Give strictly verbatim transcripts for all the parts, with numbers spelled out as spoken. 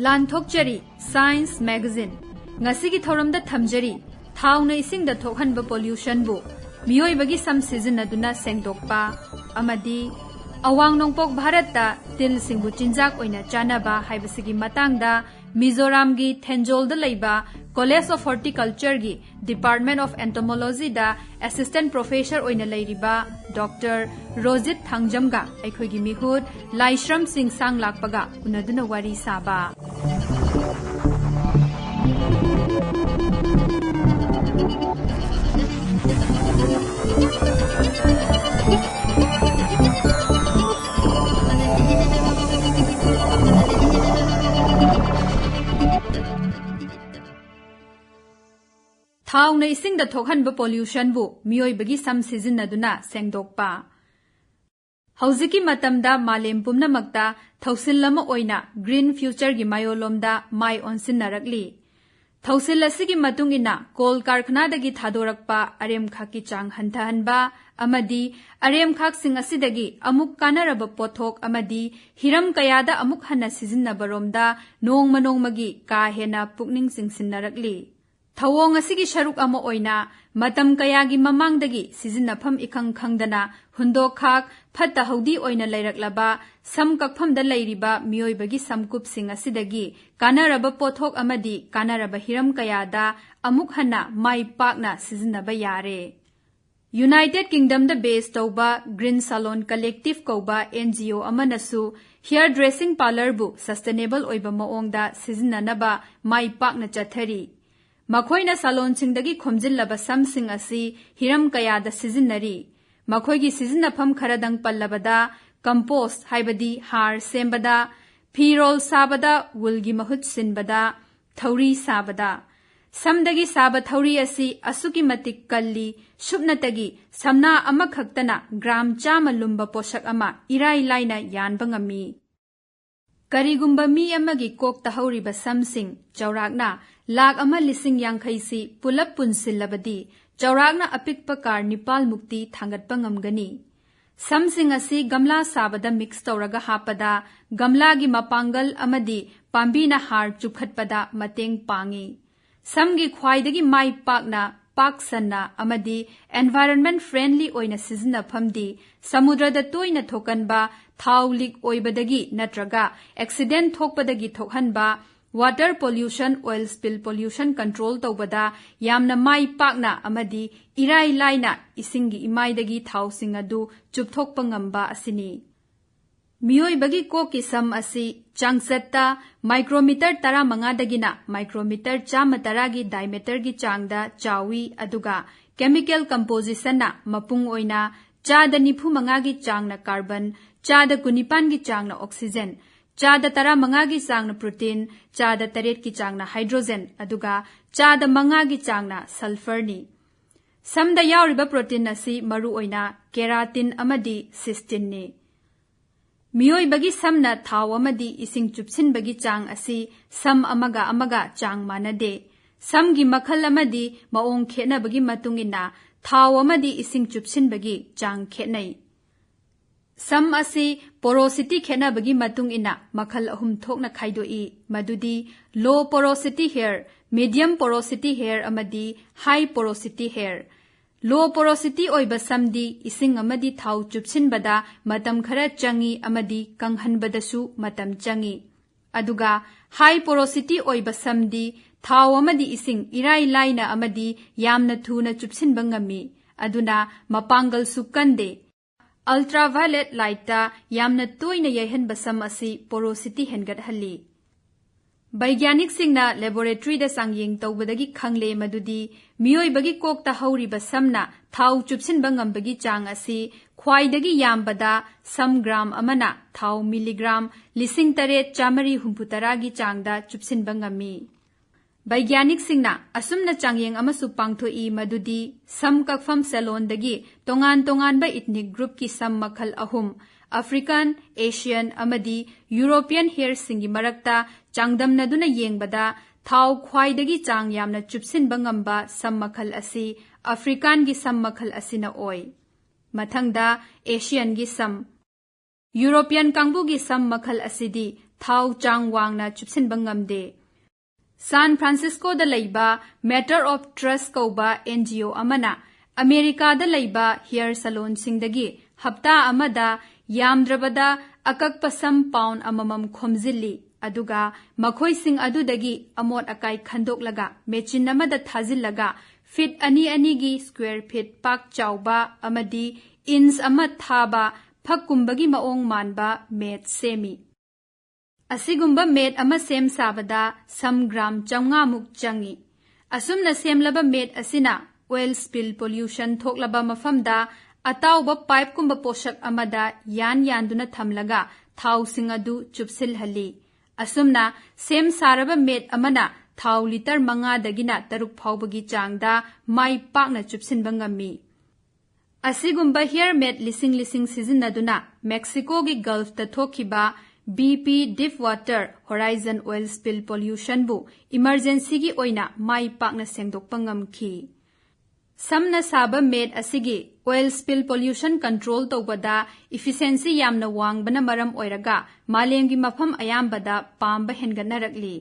ꯂꯥꯟꯊꯣꯛꯆꯔꯤ Science Magazine꯫ ꯉꯁꯤꯒꯤ ꯊꯧꯔꯝꯗ ꯊꯝꯖꯔꯤ, ꯊꯥꯎꯅ ꯏꯁꯤꯡꯗ ꯊꯣꯛꯍꯟꯕ pollutionꯕꯨ ꯃꯤꯑꯣꯏꯕꯒꯤ ꯁꯝ ꯁꯤꯖꯤꯟꯅꯗꯨꯅ ꯁꯦꯡꯗꯣꯛꯄ ꯑꯃꯗꯤ ꯑꯋꯥꯡ ꯅꯣꯡꯄꯣꯛ ꯚꯥꯔꯠꯇ ꯇꯤꯜꯁꯤꯡꯕꯨ ꯆꯤꯟꯖꯥꯛ ꯑꯣꯏꯅ ꯆꯥꯅꯕ ꯍꯥꯏꯕꯁꯤꯒꯤ ꯃꯇꯥꯡꯗ ꯃꯤꯖꯣꯔꯥꯝꯒꯤ ꯊꯦꯟꯖꯣꯜꯗ ꯂꯩꯕ College of Horticultureꯒꯤ Department of Entomologyꯗ Assistant Professor ꯑꯣꯏꯅ ꯂꯩꯔꯤꯕ Doctor ꯔꯣꯖꯤꯠ ꯊꯥꯡꯖꯝꯒ ꯑꯩꯈꯣꯏꯒꯤ ꯃꯤꯍꯨꯠ ꯂꯥꯏꯁ꯭ꯔꯝ ꯁꯤꯡ ꯁꯥꯡ ꯂꯥꯛꯄꯒ ꯎꯅꯗꯨꯅ ꯋꯥꯔꯤ ꯁꯥꯕ꯫ ꯊꯥꯎꯅ ꯏꯁꯤꯡꯗ ꯊꯣꯛꯍꯟꯕ pollutionꯕꯨ ꯃꯤꯑꯣꯏꯕꯒꯤ ꯁꯝ ꯁꯤꯖꯤꯟꯅꯗꯨꯅ ꯁꯦꯡꯗꯣꯛꯄ꯫ ꯍꯧꯖꯤꯛꯀꯤ ꯃꯇꯝꯗ ꯃꯥꯂꯦꯝ ꯄꯨꯝꯅꯃꯛꯇ ꯊꯧꯁꯤꯜ ꯑꯃ ꯑꯣꯏꯅ green futureꯒꯤ ꯃꯥꯌꯣꯜꯂꯣꯝꯗ ꯃꯥꯏ ꯑꯣꯟꯁꯤꯟꯅꯔꯛꯂꯤ꯫ ꯊꯧꯁꯤꯜ ꯑꯁꯤꯒꯤ ꯃꯇꯨꯡ ꯏꯟꯅ ꯀꯣꯜ ꯀꯥꯔꯈꯅꯥꯗꯒꯤ ꯊꯥꯗꯣꯔꯛꯄ ꯑꯔꯦꯝꯈꯥꯛꯀꯤ ꯆꯥꯡ ꯍꯟꯊꯍꯟꯕ ꯑꯃꯗꯤ ꯑꯔꯦꯝꯈꯥꯛꯁꯤꯡ ꯑꯁꯤꯗꯒꯤ ꯑꯃꯨꯛ ꯀꯥꯟꯅꯔꯕ ꯄꯣꯠꯊꯣꯛ ꯑꯃꯗꯤ ꯍꯤꯔꯝ ꯀꯌꯥꯗ ꯑꯃꯨꯛ ꯍꯟꯅ ꯁꯤꯖꯤꯟꯅꯕꯔꯣꯝꯗ ꯅꯣꯡꯃ ꯅꯣꯡꯃꯒꯤ ꯀꯥ ꯍꯦꯟꯅ ꯄꯨꯛꯅꯤꯡ ꯆꯤꯡꯁꯤꯟꯅꯔꯛꯂꯤ꯫ ꯊꯧꯑꯣꯡ ꯑꯁꯤꯒꯤ ꯁꯔꯨꯛ ꯑꯃ ꯑꯣꯏꯅ ꯃꯇꯝ ꯀꯌꯥꯒꯤ ꯃꯃꯥꯡꯗꯒꯤ ꯁꯤꯖꯤꯟꯅꯐꯝ ꯏꯈꯪ ꯈꯪꯗꯅ ꯍꯨꯟꯗꯣꯛꯈꯥꯛ ꯐꯠꯇ ꯍꯥꯎꯗꯤ ꯑꯣꯏꯅ ꯂꯩꯔꯛꯂꯕ ꯁꯝ ꯀꯛꯐꯝꯗ ꯂꯩꯔꯤꯕ ꯃꯤꯑꯣꯏꯕꯒꯤ ꯁꯝꯀꯨꯞꯁꯤꯡ ꯑꯁꯤꯗꯒꯤ ꯀꯥꯟꯅꯔꯕ ꯄꯣꯠꯊꯣꯛ ꯑꯃꯗꯤ ꯀꯥꯟꯅꯔꯕ ꯍꯤꯔꯝ ꯀꯌꯥꯗ ꯑꯃꯨꯛ ꯍꯟꯅ ꯃꯥꯏ ꯄꯥꯛꯅ ꯁꯤꯖꯤꯟꯅꯕ ꯌꯥꯔꯦ꯫ United Kingdomꯗ base ꯇꯧꯕ Green Salon Collective ꯀꯧꯕ NGO ꯑꯃꯅꯁꯨ hair dressing parlourꯕꯨ sustainable ꯑꯣꯏꯕ ꯃꯑꯣꯡꯗ ꯁꯤꯖꯤꯟꯅꯅꯕ ꯃꯥꯏ ꯄꯥꯛꯅ ꯆꯠꯊꯔꯤ꯫ ꯃꯈꯣꯏꯅ salonꯁꯤꯡꯗꯒꯤ ꯈꯣꯝꯖꯤꯜꯂꯕ ꯁꯝꯁꯤꯡ ꯑꯁꯤ ꯍꯤꯔꯝ ꯀꯌꯥꯗ ꯁꯤꯖꯤꯟꯅꯔꯤ꯫ ꯃꯈꯣꯏꯒꯤ ꯁꯤꯖꯤꯟꯅꯐꯝ ꯈꯔꯗꯪ ꯄꯜꯂꯕꯗ, compost ꯍꯥꯏꯕꯗꯤ ꯍꯥꯔ ꯁꯦꯝꯕꯗ, ꯐꯤꯔꯣꯜ ꯁꯥꯕꯗ ꯋꯨꯜꯒꯤ ꯃꯍꯨꯠ ꯁꯤꯟꯕꯗ, ꯊꯧꯔꯤ ꯁꯥꯕꯗ꯫ ꯁꯝꯗꯒꯤ ꯁꯥꯕ ꯊꯧꯔꯤ ꯑꯁꯤ ꯑꯁꯨꯛꯀꯤ ꯃꯇꯤꯛ ꯀꯜꯂꯤ, ꯁꯨꯞꯅꯇꯒꯤ ꯁꯝꯅꯥ ꯑꯃꯈꯛꯇꯅ gram ꯆꯥꯝꯃ ꯂꯨꯝꯕ ꯄꯣꯠꯁꯛ ꯑꯃ ꯏꯔꯥꯏ ꯂꯥꯏꯅ ꯌꯥꯟꯕ ꯉꯝꯃꯤ꯫ ꯀꯔꯤꯒꯨꯝꯕ ꯃꯤ ꯑꯃꯒꯤ ꯀꯣꯛꯇ ꯍꯧꯔꯤꯕ ꯁꯝꯁꯤꯡ ꯆꯥꯎꯔꯥꯛꯅ ꯂꯥꯈ ꯑꯃ ꯂꯤꯁꯤꯡ ꯌꯥꯡꯈꯩꯁꯤ ꯄꯨꯂꯞ ꯄꯨꯟꯁꯤꯜꯂꯕꯗꯤ ꯆꯥꯎꯔꯥꯛꯅ ꯑꯄꯤꯛꯄ car ꯅꯤꯄꯥꯜ ꯃꯨꯛꯇꯤ ꯊꯥꯡꯒꯠꯄ ꯉꯝꯒꯅꯤ꯫ ꯁꯝꯁꯤꯡ ꯑꯁꯤ ꯒꯝꯂꯥ ꯁꯥꯕꯗ ꯃꯤꯛꯁ ꯇꯧꯔꯒ ꯍꯥꯞꯄꯗ ꯒꯝꯂꯥꯒꯤ ꯃꯄꯥꯡꯒꯜ ꯑꯃꯗꯤ ꯄꯥꯝꯕꯤꯅ ꯍꯥꯔ ꯆꯨꯞꯈꯠꯄꯗ ꯃꯇꯦꯡ ꯄꯥꯡꯏ꯫ ꯁꯝꯒꯤ ꯈ꯭ꯋꯥꯏꯗꯒꯤ ꯃꯥꯏ ꯄꯥꯛꯅ, ꯄꯥꯛ ꯁꯟꯅ ꯑꯃꯗꯤ ꯑꯦꯟꯚꯥꯏꯔꯟꯃꯦꯟ ꯐ꯭ꯔꯦꯟꯂꯤ ꯑꯣꯏꯅ ꯁꯤꯖꯤꯟꯅꯐꯝꯗꯤ ꯁꯃꯨꯗ꯭ꯔꯗ ꯇꯣꯏꯅ ꯊꯣꯛꯀꯟꯕ ꯊꯥꯎ ꯂꯤꯛ ꯑꯣꯏꯕꯗꯒꯤ ꯅꯠꯇ꯭ꯔꯒ ꯑꯦꯛꯁꯤꯗꯦꯟ ꯊꯣꯛꯄꯗꯒꯤ ꯊꯣꯛꯍꯟꯕ water pollution, oil spill pollution control ꯇꯧꯕꯗ ꯌꯥꯝꯅ ꯃꯥꯏ ꯄꯥꯛꯅ ꯑꯃꯗꯤ ꯏꯔꯥꯏ ꯂꯥꯏꯅ ꯏꯁꯤꯡꯒꯤ ꯏꯃꯥꯏꯗꯒꯤ ꯊꯥꯎꯁꯤꯡ ꯑꯗꯨ ꯆꯨꯞꯊꯣꯛꯄ ꯉꯝꯕ ꯑꯁꯤꯅꯤ꯫ ꯃꯤꯑꯣꯏꯕꯒꯤ ꯀꯣꯛꯀꯤ ꯁꯝ ꯑꯁꯤ ꯆꯥꯡꯆꯠꯇ ꯃꯥꯏꯀ꯭ꯔꯣꯃꯤꯇꯔ ꯇꯔꯥꯃꯉꯥꯗꯒꯤꯅ ꯃꯥꯏꯀ꯭ꯔꯣꯃꯤꯇꯔ ꯆꯥꯝꯃ ꯇꯔꯥꯒꯤ ꯗꯥꯏꯃꯤꯇꯔꯒꯤ ꯆꯥꯡꯗ ꯆꯥꯎꯏ, ꯑꯗꯨꯒ ꯀꯦꯃꯤꯀꯦꯜ ꯀꯝꯄꯣꯖꯤꯁꯟꯅ ꯃꯄꯨꯡ ꯑꯣꯏꯅ ꯆꯥꯗ ꯅꯤꯐꯨ ꯃꯉꯥꯒꯤ ꯆꯥꯡꯅ ꯀꯥꯔꯕꯟ, ꯆꯥꯗ ꯀꯨꯟꯅꯤꯄꯥꯟꯒꯤ ꯆꯥꯡꯅ ꯑꯣꯛꯁꯤꯖꯦꯟ, ꯆꯥꯗ ꯇꯔꯥꯃꯉꯥꯒꯤ ꯆꯥꯡꯅ ꯄ꯭ꯔꯣꯇꯤꯟ, ꯆꯥꯗ ꯇꯔꯦꯠꯀꯤ ꯆꯥꯡꯅ ꯍꯥꯏꯗ꯭ꯔꯣꯖꯦꯟ, ꯑꯗꯨꯒ ꯆꯥꯗ ꯃꯉꯥꯒꯤ ꯆꯥꯡꯅ ꯁꯜꯐꯔꯅꯤ꯫ ꯁꯝꯗ ꯌꯥꯎꯔꯤꯕ ꯄ꯭ꯔꯣꯇꯤꯟ ꯑꯁꯤ ꯃꯔꯨꯑꯣꯏꯅ ꯀꯦꯔꯥꯇꯤꯟ ꯑꯃꯗꯤ ꯁꯤꯁꯇꯤꯟꯅꯤ꯫ ꯃꯤꯑꯣꯏꯕꯒꯤ ꯁꯝꯅ ꯊꯥꯎ ꯑꯃꯗꯤ ꯏꯁꯤꯡ ꯆꯨꯞꯁꯤꯟꯕꯒꯤ ꯆꯥꯡ ꯑꯁꯤ ꯁꯝ ꯑꯃꯒ ꯑꯃꯒ ꯆꯥꯡ ꯃꯥꯟꯅꯗꯦ꯫ ꯁꯝꯒꯤ ꯃꯈꯜ ꯑꯃꯗꯤ ꯃꯑꯣꯡ ꯈꯦꯠꯅꯕꯒꯤ ꯃꯇꯨꯡ ꯏꯟꯅ ꯊꯥꯎ ꯑꯃꯗꯤ ꯏꯁꯤꯡ ꯆꯨꯞꯁꯤꯟꯕꯒꯤ ꯆꯥꯡ ꯈꯦꯠꯅꯩ꯫ ꯁꯝ ꯑꯁꯤ ꯄꯣꯔꯣꯁꯤꯇꯤ ꯈꯦꯠꯅꯕꯒꯤ ꯃꯇꯨꯡ ꯏꯟꯅ ꯃꯈꯜ ꯑꯍꯨꯝ ꯊꯣꯛꯅ ꯈꯥꯏꯗꯣꯛꯏ, ꯃꯗꯨꯗꯤ ꯂꯣ ꯄꯣꯔꯣꯁꯤꯇꯤ ꯍꯦꯌꯔ, ꯃꯤꯗꯤꯌꯝ ꯄꯣꯔꯣꯁꯤꯇꯤ ꯍꯦꯌꯔ ꯑꯃꯗꯤ ꯍꯥꯏ ꯄꯣꯔꯣꯁꯤꯇꯤ ꯍꯦꯌꯔ꯫ ꯂꯣ ꯄꯣꯔꯣꯁꯤꯇꯤ ꯑꯣꯏꯕ ꯁꯝꯗꯤ ꯏꯁꯤꯡ ꯑꯃꯗꯤ ꯊꯥꯎ ꯆꯨꯞꯁꯤꯟꯕꯗ ꯃꯇꯝ ꯈꯔ ꯆꯪꯏ ꯑꯃꯗꯤ ꯀꯪꯍꯟꯕꯗꯁꯨ ꯃꯇꯝ ꯆꯪꯏ꯫ ꯑꯗꯨꯒ ꯍꯥꯏ ꯄꯣꯔꯣꯁꯤꯇꯤ ꯑꯣꯏꯕ ꯁꯝꯗꯤ ꯊꯥꯎ ꯑꯃꯗꯤ ꯏꯁꯤꯡ ꯏꯔꯥꯏ ꯂꯥꯏꯅ ꯑꯃꯗꯤ ꯌꯥꯝꯅ ꯊꯨꯅ ꯆꯨꯞꯁꯤꯟꯕ ꯉꯝꯃꯤ, ꯑꯗꯨꯅ ꯃꯄꯥꯡꯒꯜꯁꯨ ꯀꯟꯗꯦ꯫ ꯑꯜꯇ꯭ꯔꯥꯚꯥꯏꯂꯦꯠ ꯂꯥꯏꯠꯇ ꯌꯥꯝꯅ ꯇꯣꯏꯅ ꯌꯩꯍꯟꯕ ꯁꯝ ꯑꯁꯤ ꯄꯣꯔꯣꯁꯤꯇꯤ ꯍꯦꯟꯒꯠꯍꯜꯂꯤ꯫ ꯕꯩꯒ꯭ꯌꯥꯅꯤꯛꯁꯤꯡꯅ ꯂꯦꯕꯣꯔꯦꯇꯔꯤꯗ ꯆꯥꯡꯌꯦꯡ ꯇꯧꯕꯗꯒꯤ ꯈꯪꯂꯦ ꯃꯗꯨꯗꯤ ꯃꯤꯑꯣꯏꯕꯒꯤ ꯀꯣꯛꯇ ꯍꯧꯔꯤꯕ ꯁꯝꯅ ꯊꯥꯎ ꯆꯨꯞꯁꯤꯟꯕ ꯉꯝꯕꯒꯤ ꯆꯥꯡ ꯑꯁꯤ ꯈ꯭ꯋꯥꯏꯗꯒꯤ ꯌꯥꯝꯕꯗ ꯁꯝ ꯒ꯭ꯔꯥꯝ ꯑꯃꯅ ꯊꯥꯎ ꯃꯤꯂꯤꯒ꯭ꯔꯥꯝ ꯂꯤꯁꯤꯡ ꯇꯔꯦꯠ ꯆꯥꯃꯔꯤ ꯍꯨꯝꯐꯨꯇꯔꯥꯒꯤ ꯆꯥꯡꯗ ꯆꯨꯞꯁꯤꯟꯕ ꯉꯝꯃꯤ꯫ ꯕꯩꯒ꯭ꯌꯥꯅꯤꯛꯁꯤꯡꯅ ꯑꯁꯨꯝꯅ ꯆꯥꯡꯌꯦꯡ ꯑꯃꯁꯨ ꯄꯥꯡꯊꯣꯛꯏ ꯃꯗꯨꯗꯤ ꯁꯝ ꯀꯛꯐꯝ ꯁꯦꯂꯣꯟꯗꯒꯤ ꯇꯣꯉꯥꯟ ꯇꯣꯉꯥꯟꯕ ꯏꯊꯅꯤꯛ ꯒ꯭ꯔꯨꯞꯀꯤ ꯁꯝ ꯃꯈꯜ ꯑꯍꯨꯝ, ꯑꯐ꯭ꯔꯤꯀꯥꯟ, ꯑꯦꯁꯤꯌꯥꯟ ꯑꯃꯗꯤ ꯌꯨꯔꯣꯄꯤꯌꯟ ꯍꯦꯌꯔꯁꯤꯡꯒꯤ ꯃꯔꯛꯇ ꯆꯥꯡꯗꯝꯅꯗꯨꯅ ꯌꯦꯡꯕꯗ ꯊꯥꯎ ꯈ꯭ꯋꯥꯏꯗꯒꯤ ꯆꯥꯡ ꯌꯥꯝꯅ ꯆꯨꯞꯁꯤꯟꯕ ꯉꯝꯕ ꯁꯝ ꯃꯈꯜ ꯑꯁꯤ ꯑꯐ꯭ꯔꯤꯀꯥꯟꯒꯤ ꯁꯝ ꯃꯈꯜ ꯑꯁꯤꯅ ꯑꯣꯏ꯫ ꯃꯊꯪꯗ ꯑꯦꯁꯤꯌꯟꯒꯤ ꯁꯝ꯫ ꯌꯨꯔꯣꯄꯤꯌꯟ ꯀꯥꯡꯕꯨꯒꯤ ꯁꯝ ꯃꯈꯜ ꯑꯁꯤꯗꯤ ꯊꯥꯎ ꯆꯥꯡ ꯋꯥꯡꯅ ꯆꯨꯞꯁꯤꯟꯕ ꯉꯝꯗꯦ꯫ ꯁꯥꯟ ꯐ꯭ꯔꯥꯟꯁꯤꯁꯀꯣꯗ ꯂꯩꯕ Matter of Trust ꯀꯧꯕ ꯑꯦꯟ ꯖꯤ ꯑꯣ ꯑꯃꯅ ꯑꯃꯦꯔꯤꯀꯥꯗ ꯂꯩꯕ ꯍꯤꯌꯔ ꯁꯂꯣꯟꯁꯤꯡꯗꯒꯤ ꯍꯞꯇꯥ ꯑꯃꯗ ꯌꯥꯝꯗ꯭ꯔꯕꯗ ꯑꯀꯛꯄ ꯁꯝ ꯄꯥꯎꯟ ꯑꯃꯃꯝ ꯈꯣꯝꯖꯤꯜꯂꯤ, ꯑꯗꯨꯒ ꯃꯈꯣꯏꯁꯤꯡ ꯑꯗꯨꯗꯒꯤ ꯑꯃꯣꯠ ꯑꯀꯥꯏ ꯈꯟꯗꯣꯛꯂꯒ ꯃꯦꯆꯤꯟ ꯑꯃꯗ ꯊꯥꯖꯤꯜꯂꯒ ꯐꯤꯠ ꯑꯅꯤ ꯑꯅꯤꯒꯤ ꯁ꯭ꯀ꯭ꯋꯦꯔ ꯐꯤꯠ ꯄꯥꯛ ꯆꯥꯎꯕ ꯑꯃꯗꯤ ꯏꯟꯆ ꯑꯃ ꯊꯥꯕ ꯐꯛꯀꯨꯝꯕꯒꯤ ꯃꯑꯣꯡ ꯃꯥꯟꯕ ꯃꯦꯠ ꯁꯦꯝꯃꯤ꯫ ꯑꯁꯤꯒꯨꯝꯕ ꯃꯦꯠ ꯑꯃ ꯁꯦꯝ ꯁꯥꯕꯗ ꯁꯝ ꯒ꯭ꯔꯥꯝ ꯆꯥꯝꯃꯉꯥꯃꯨꯛ ꯆꯪꯏ꯫ ꯑꯁꯨꯝꯅ ꯁꯦꯝꯂꯕ ꯃꯦꯠ ꯑꯁꯤꯅ ꯑꯣꯏꯜ ꯁ꯭ꯄꯤꯜ ꯄꯣꯂ꯭ꯌꯨꯁꯟ ꯊꯣꯛꯂꯕ ꯃꯐꯝꯗ ꯑꯇꯥꯎꯕ ꯄꯥꯏꯞꯀꯨꯝꯕ ꯄꯣꯠꯁꯛ ꯑꯃꯗ ꯌꯥꯟ ꯌꯥꯟꯗꯨꯅ ꯊꯝꯂꯒ ꯊꯥꯎꯁꯤꯡ ꯑꯗꯨ ꯆꯨꯞꯁꯤꯜꯍꯜꯂꯤ꯫ ꯑꯁꯨꯝꯅ ꯁꯦꯝ ꯁꯥꯔꯕ ꯃꯦꯠ ꯑꯃꯅ ꯊꯥꯎ ꯂꯤꯇꯔ ꯃꯉꯥꯗꯒꯤꯅ ꯇꯔꯨꯛ ꯐꯥꯎꯕꯒꯤ ꯆꯥꯡꯗ ꯃꯥꯏ ꯄꯥꯛꯅ ꯆꯨꯞꯁꯤꯟꯕ ꯉꯝꯃꯤ꯫ ꯑꯁꯤꯒꯨꯝꯕ ꯍꯤꯌꯔ ꯃꯦꯠ ꯂꯤꯁꯤꯡ ꯂꯤꯁꯤꯡ ꯁꯤꯖꯤꯟꯅꯗꯨꯅ ꯃꯦꯛꯁꯤꯀꯣꯒꯤ ꯒꯜꯐꯇ ꯊꯣꯛꯈꯤꯕ B P Deepwater Horizon oil spill pollutionꯕꯨ ꯏꯃꯔꯖꯦꯟꯁꯤꯒꯤ ꯑꯣꯏꯅ ꯃꯥꯏ ꯄꯥꯛꯅ ꯁꯦꯡꯗꯣꯛꯄ ꯉꯝꯈꯤ꯫ ꯁꯝꯅ ꯁꯥꯕ ꯃꯦꯠ ꯑꯁꯤꯒꯤ oil spill pollution control ꯇꯧꯕꯗ efficiency ꯌꯥꯝꯅ ꯋꯥꯡꯕꯅ ꯃꯔꯝ ꯑꯣꯏꯔꯒ ꯃꯥꯂꯦꯝꯒꯤ ꯃꯐꯝ ꯑꯌꯥꯝꯕꯗ ꯄꯥꯝꯕ ꯍꯦꯟꯒꯠꯅꯔꯛꯂꯤ꯫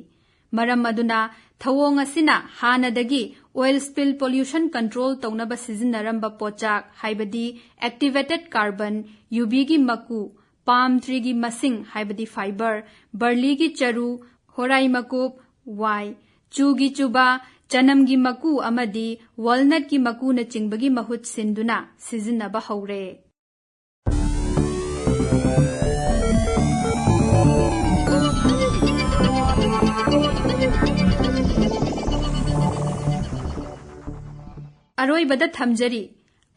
ꯃꯔꯝ ꯑꯗꯨꯅ ꯊꯧꯑꯣꯡ ꯑꯁꯤꯅ ꯍꯥꯟꯅꯗꯒꯤ oil spill pollution control ꯇꯧꯅꯕ ꯁꯤꯖꯤꯟꯅꯔꯝꯕ ꯄꯣꯠꯆꯥꯛ, ꯍꯥꯏꯕꯗꯤ activated carbon, ꯌꯨꯕꯤꯒꯤ ꯃꯀꯨ, ꯄꯥꯝ ꯇ꯭ꯔꯤꯒꯤ ꯃꯁꯤꯡ, ꯍꯥꯏꯕꯗꯤ fibre, ꯕꯔꯂꯤꯒꯤ ꯆꯔꯨ, ꯍꯣꯔꯥꯏ ꯃꯀꯨꯞ, ꯋꯥꯏ, ꯆꯨꯒꯤ ꯆꯨꯕꯥ, ꯆꯅꯝꯒꯤ ꯃꯀꯨ ꯑꯃꯗꯤ ꯋꯥꯜꯅꯠꯀꯤ ꯃꯀꯨꯅꯆꯤꯡꯕꯒꯤ ꯃꯍꯨꯠ ꯁꯤꯟꯗꯨꯅ ꯁꯤꯖꯤꯟꯅꯕ ꯍꯧꯔꯦ꯫ ꯑꯔꯣꯏꯕꯗ ꯊꯝꯖꯔꯤ,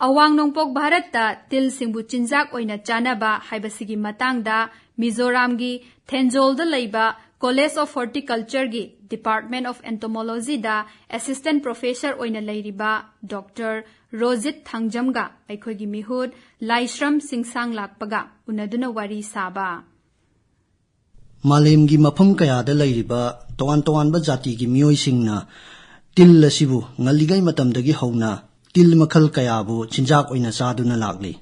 ꯑꯋꯥꯡ ꯅꯣꯡꯄꯣꯛ ꯚꯥꯔꯠꯇ ꯇꯤꯜꯁꯤꯡꯕꯨ ꯆꯤꯟꯖꯥꯛ ꯑꯣꯏꯅ ꯆꯥꯅꯕ ꯍꯥꯏꯕꯁꯤꯒꯤ ꯃꯇꯥꯡꯗ ꯃꯤꯖꯣꯔꯥꯝꯒꯤ ꯊꯦꯟꯖꯣꯜꯗ ꯂꯩꯕ College of Horticultureꯒꯤ Department of Entomologyꯗ Assistant Professor ꯑꯣꯏꯅ ꯂꯩꯔꯤꯕ ꯗꯣꯛꯇꯔ ꯔꯣꯖꯤꯠ ꯊꯥꯡꯖꯝꯒ ꯑꯩꯈꯣꯏꯒꯤ ꯃꯤꯍꯨꯠ ꯂꯥꯏꯁ꯭ꯔꯝ ꯆꯤꯡꯁꯥꯡ ꯂꯥꯛꯄꯒ ꯎꯅꯗꯨꯅ ꯋꯥꯔꯤ ꯁꯥꯕ꯫ ꯃꯥꯂꯦꯝꯒꯤ ꯃꯐꯝ ꯀꯌꯥꯗ ꯂꯩꯔꯤꯕ ꯇꯣꯉꯥꯟ ꯇꯣꯉꯥꯟꯕ ꯖꯥꯇꯤꯒꯤ ꯃꯤꯑꯣꯏꯁꯤꯡꯅ ꯇꯤꯜ ꯑꯁꯤꯕꯨ ꯉꯜꯂꯤꯉꯩ ꯃꯇꯝꯗꯒꯤ ꯍꯧꯅ ꯇꯤꯜ ꯃꯈꯜ ꯀꯌꯥꯕꯨ ꯆꯤꯟꯖꯥꯛ ꯑꯣꯏꯅ ꯆꯥꯗꯨꯅ ꯂꯥꯛꯂꯤ꯫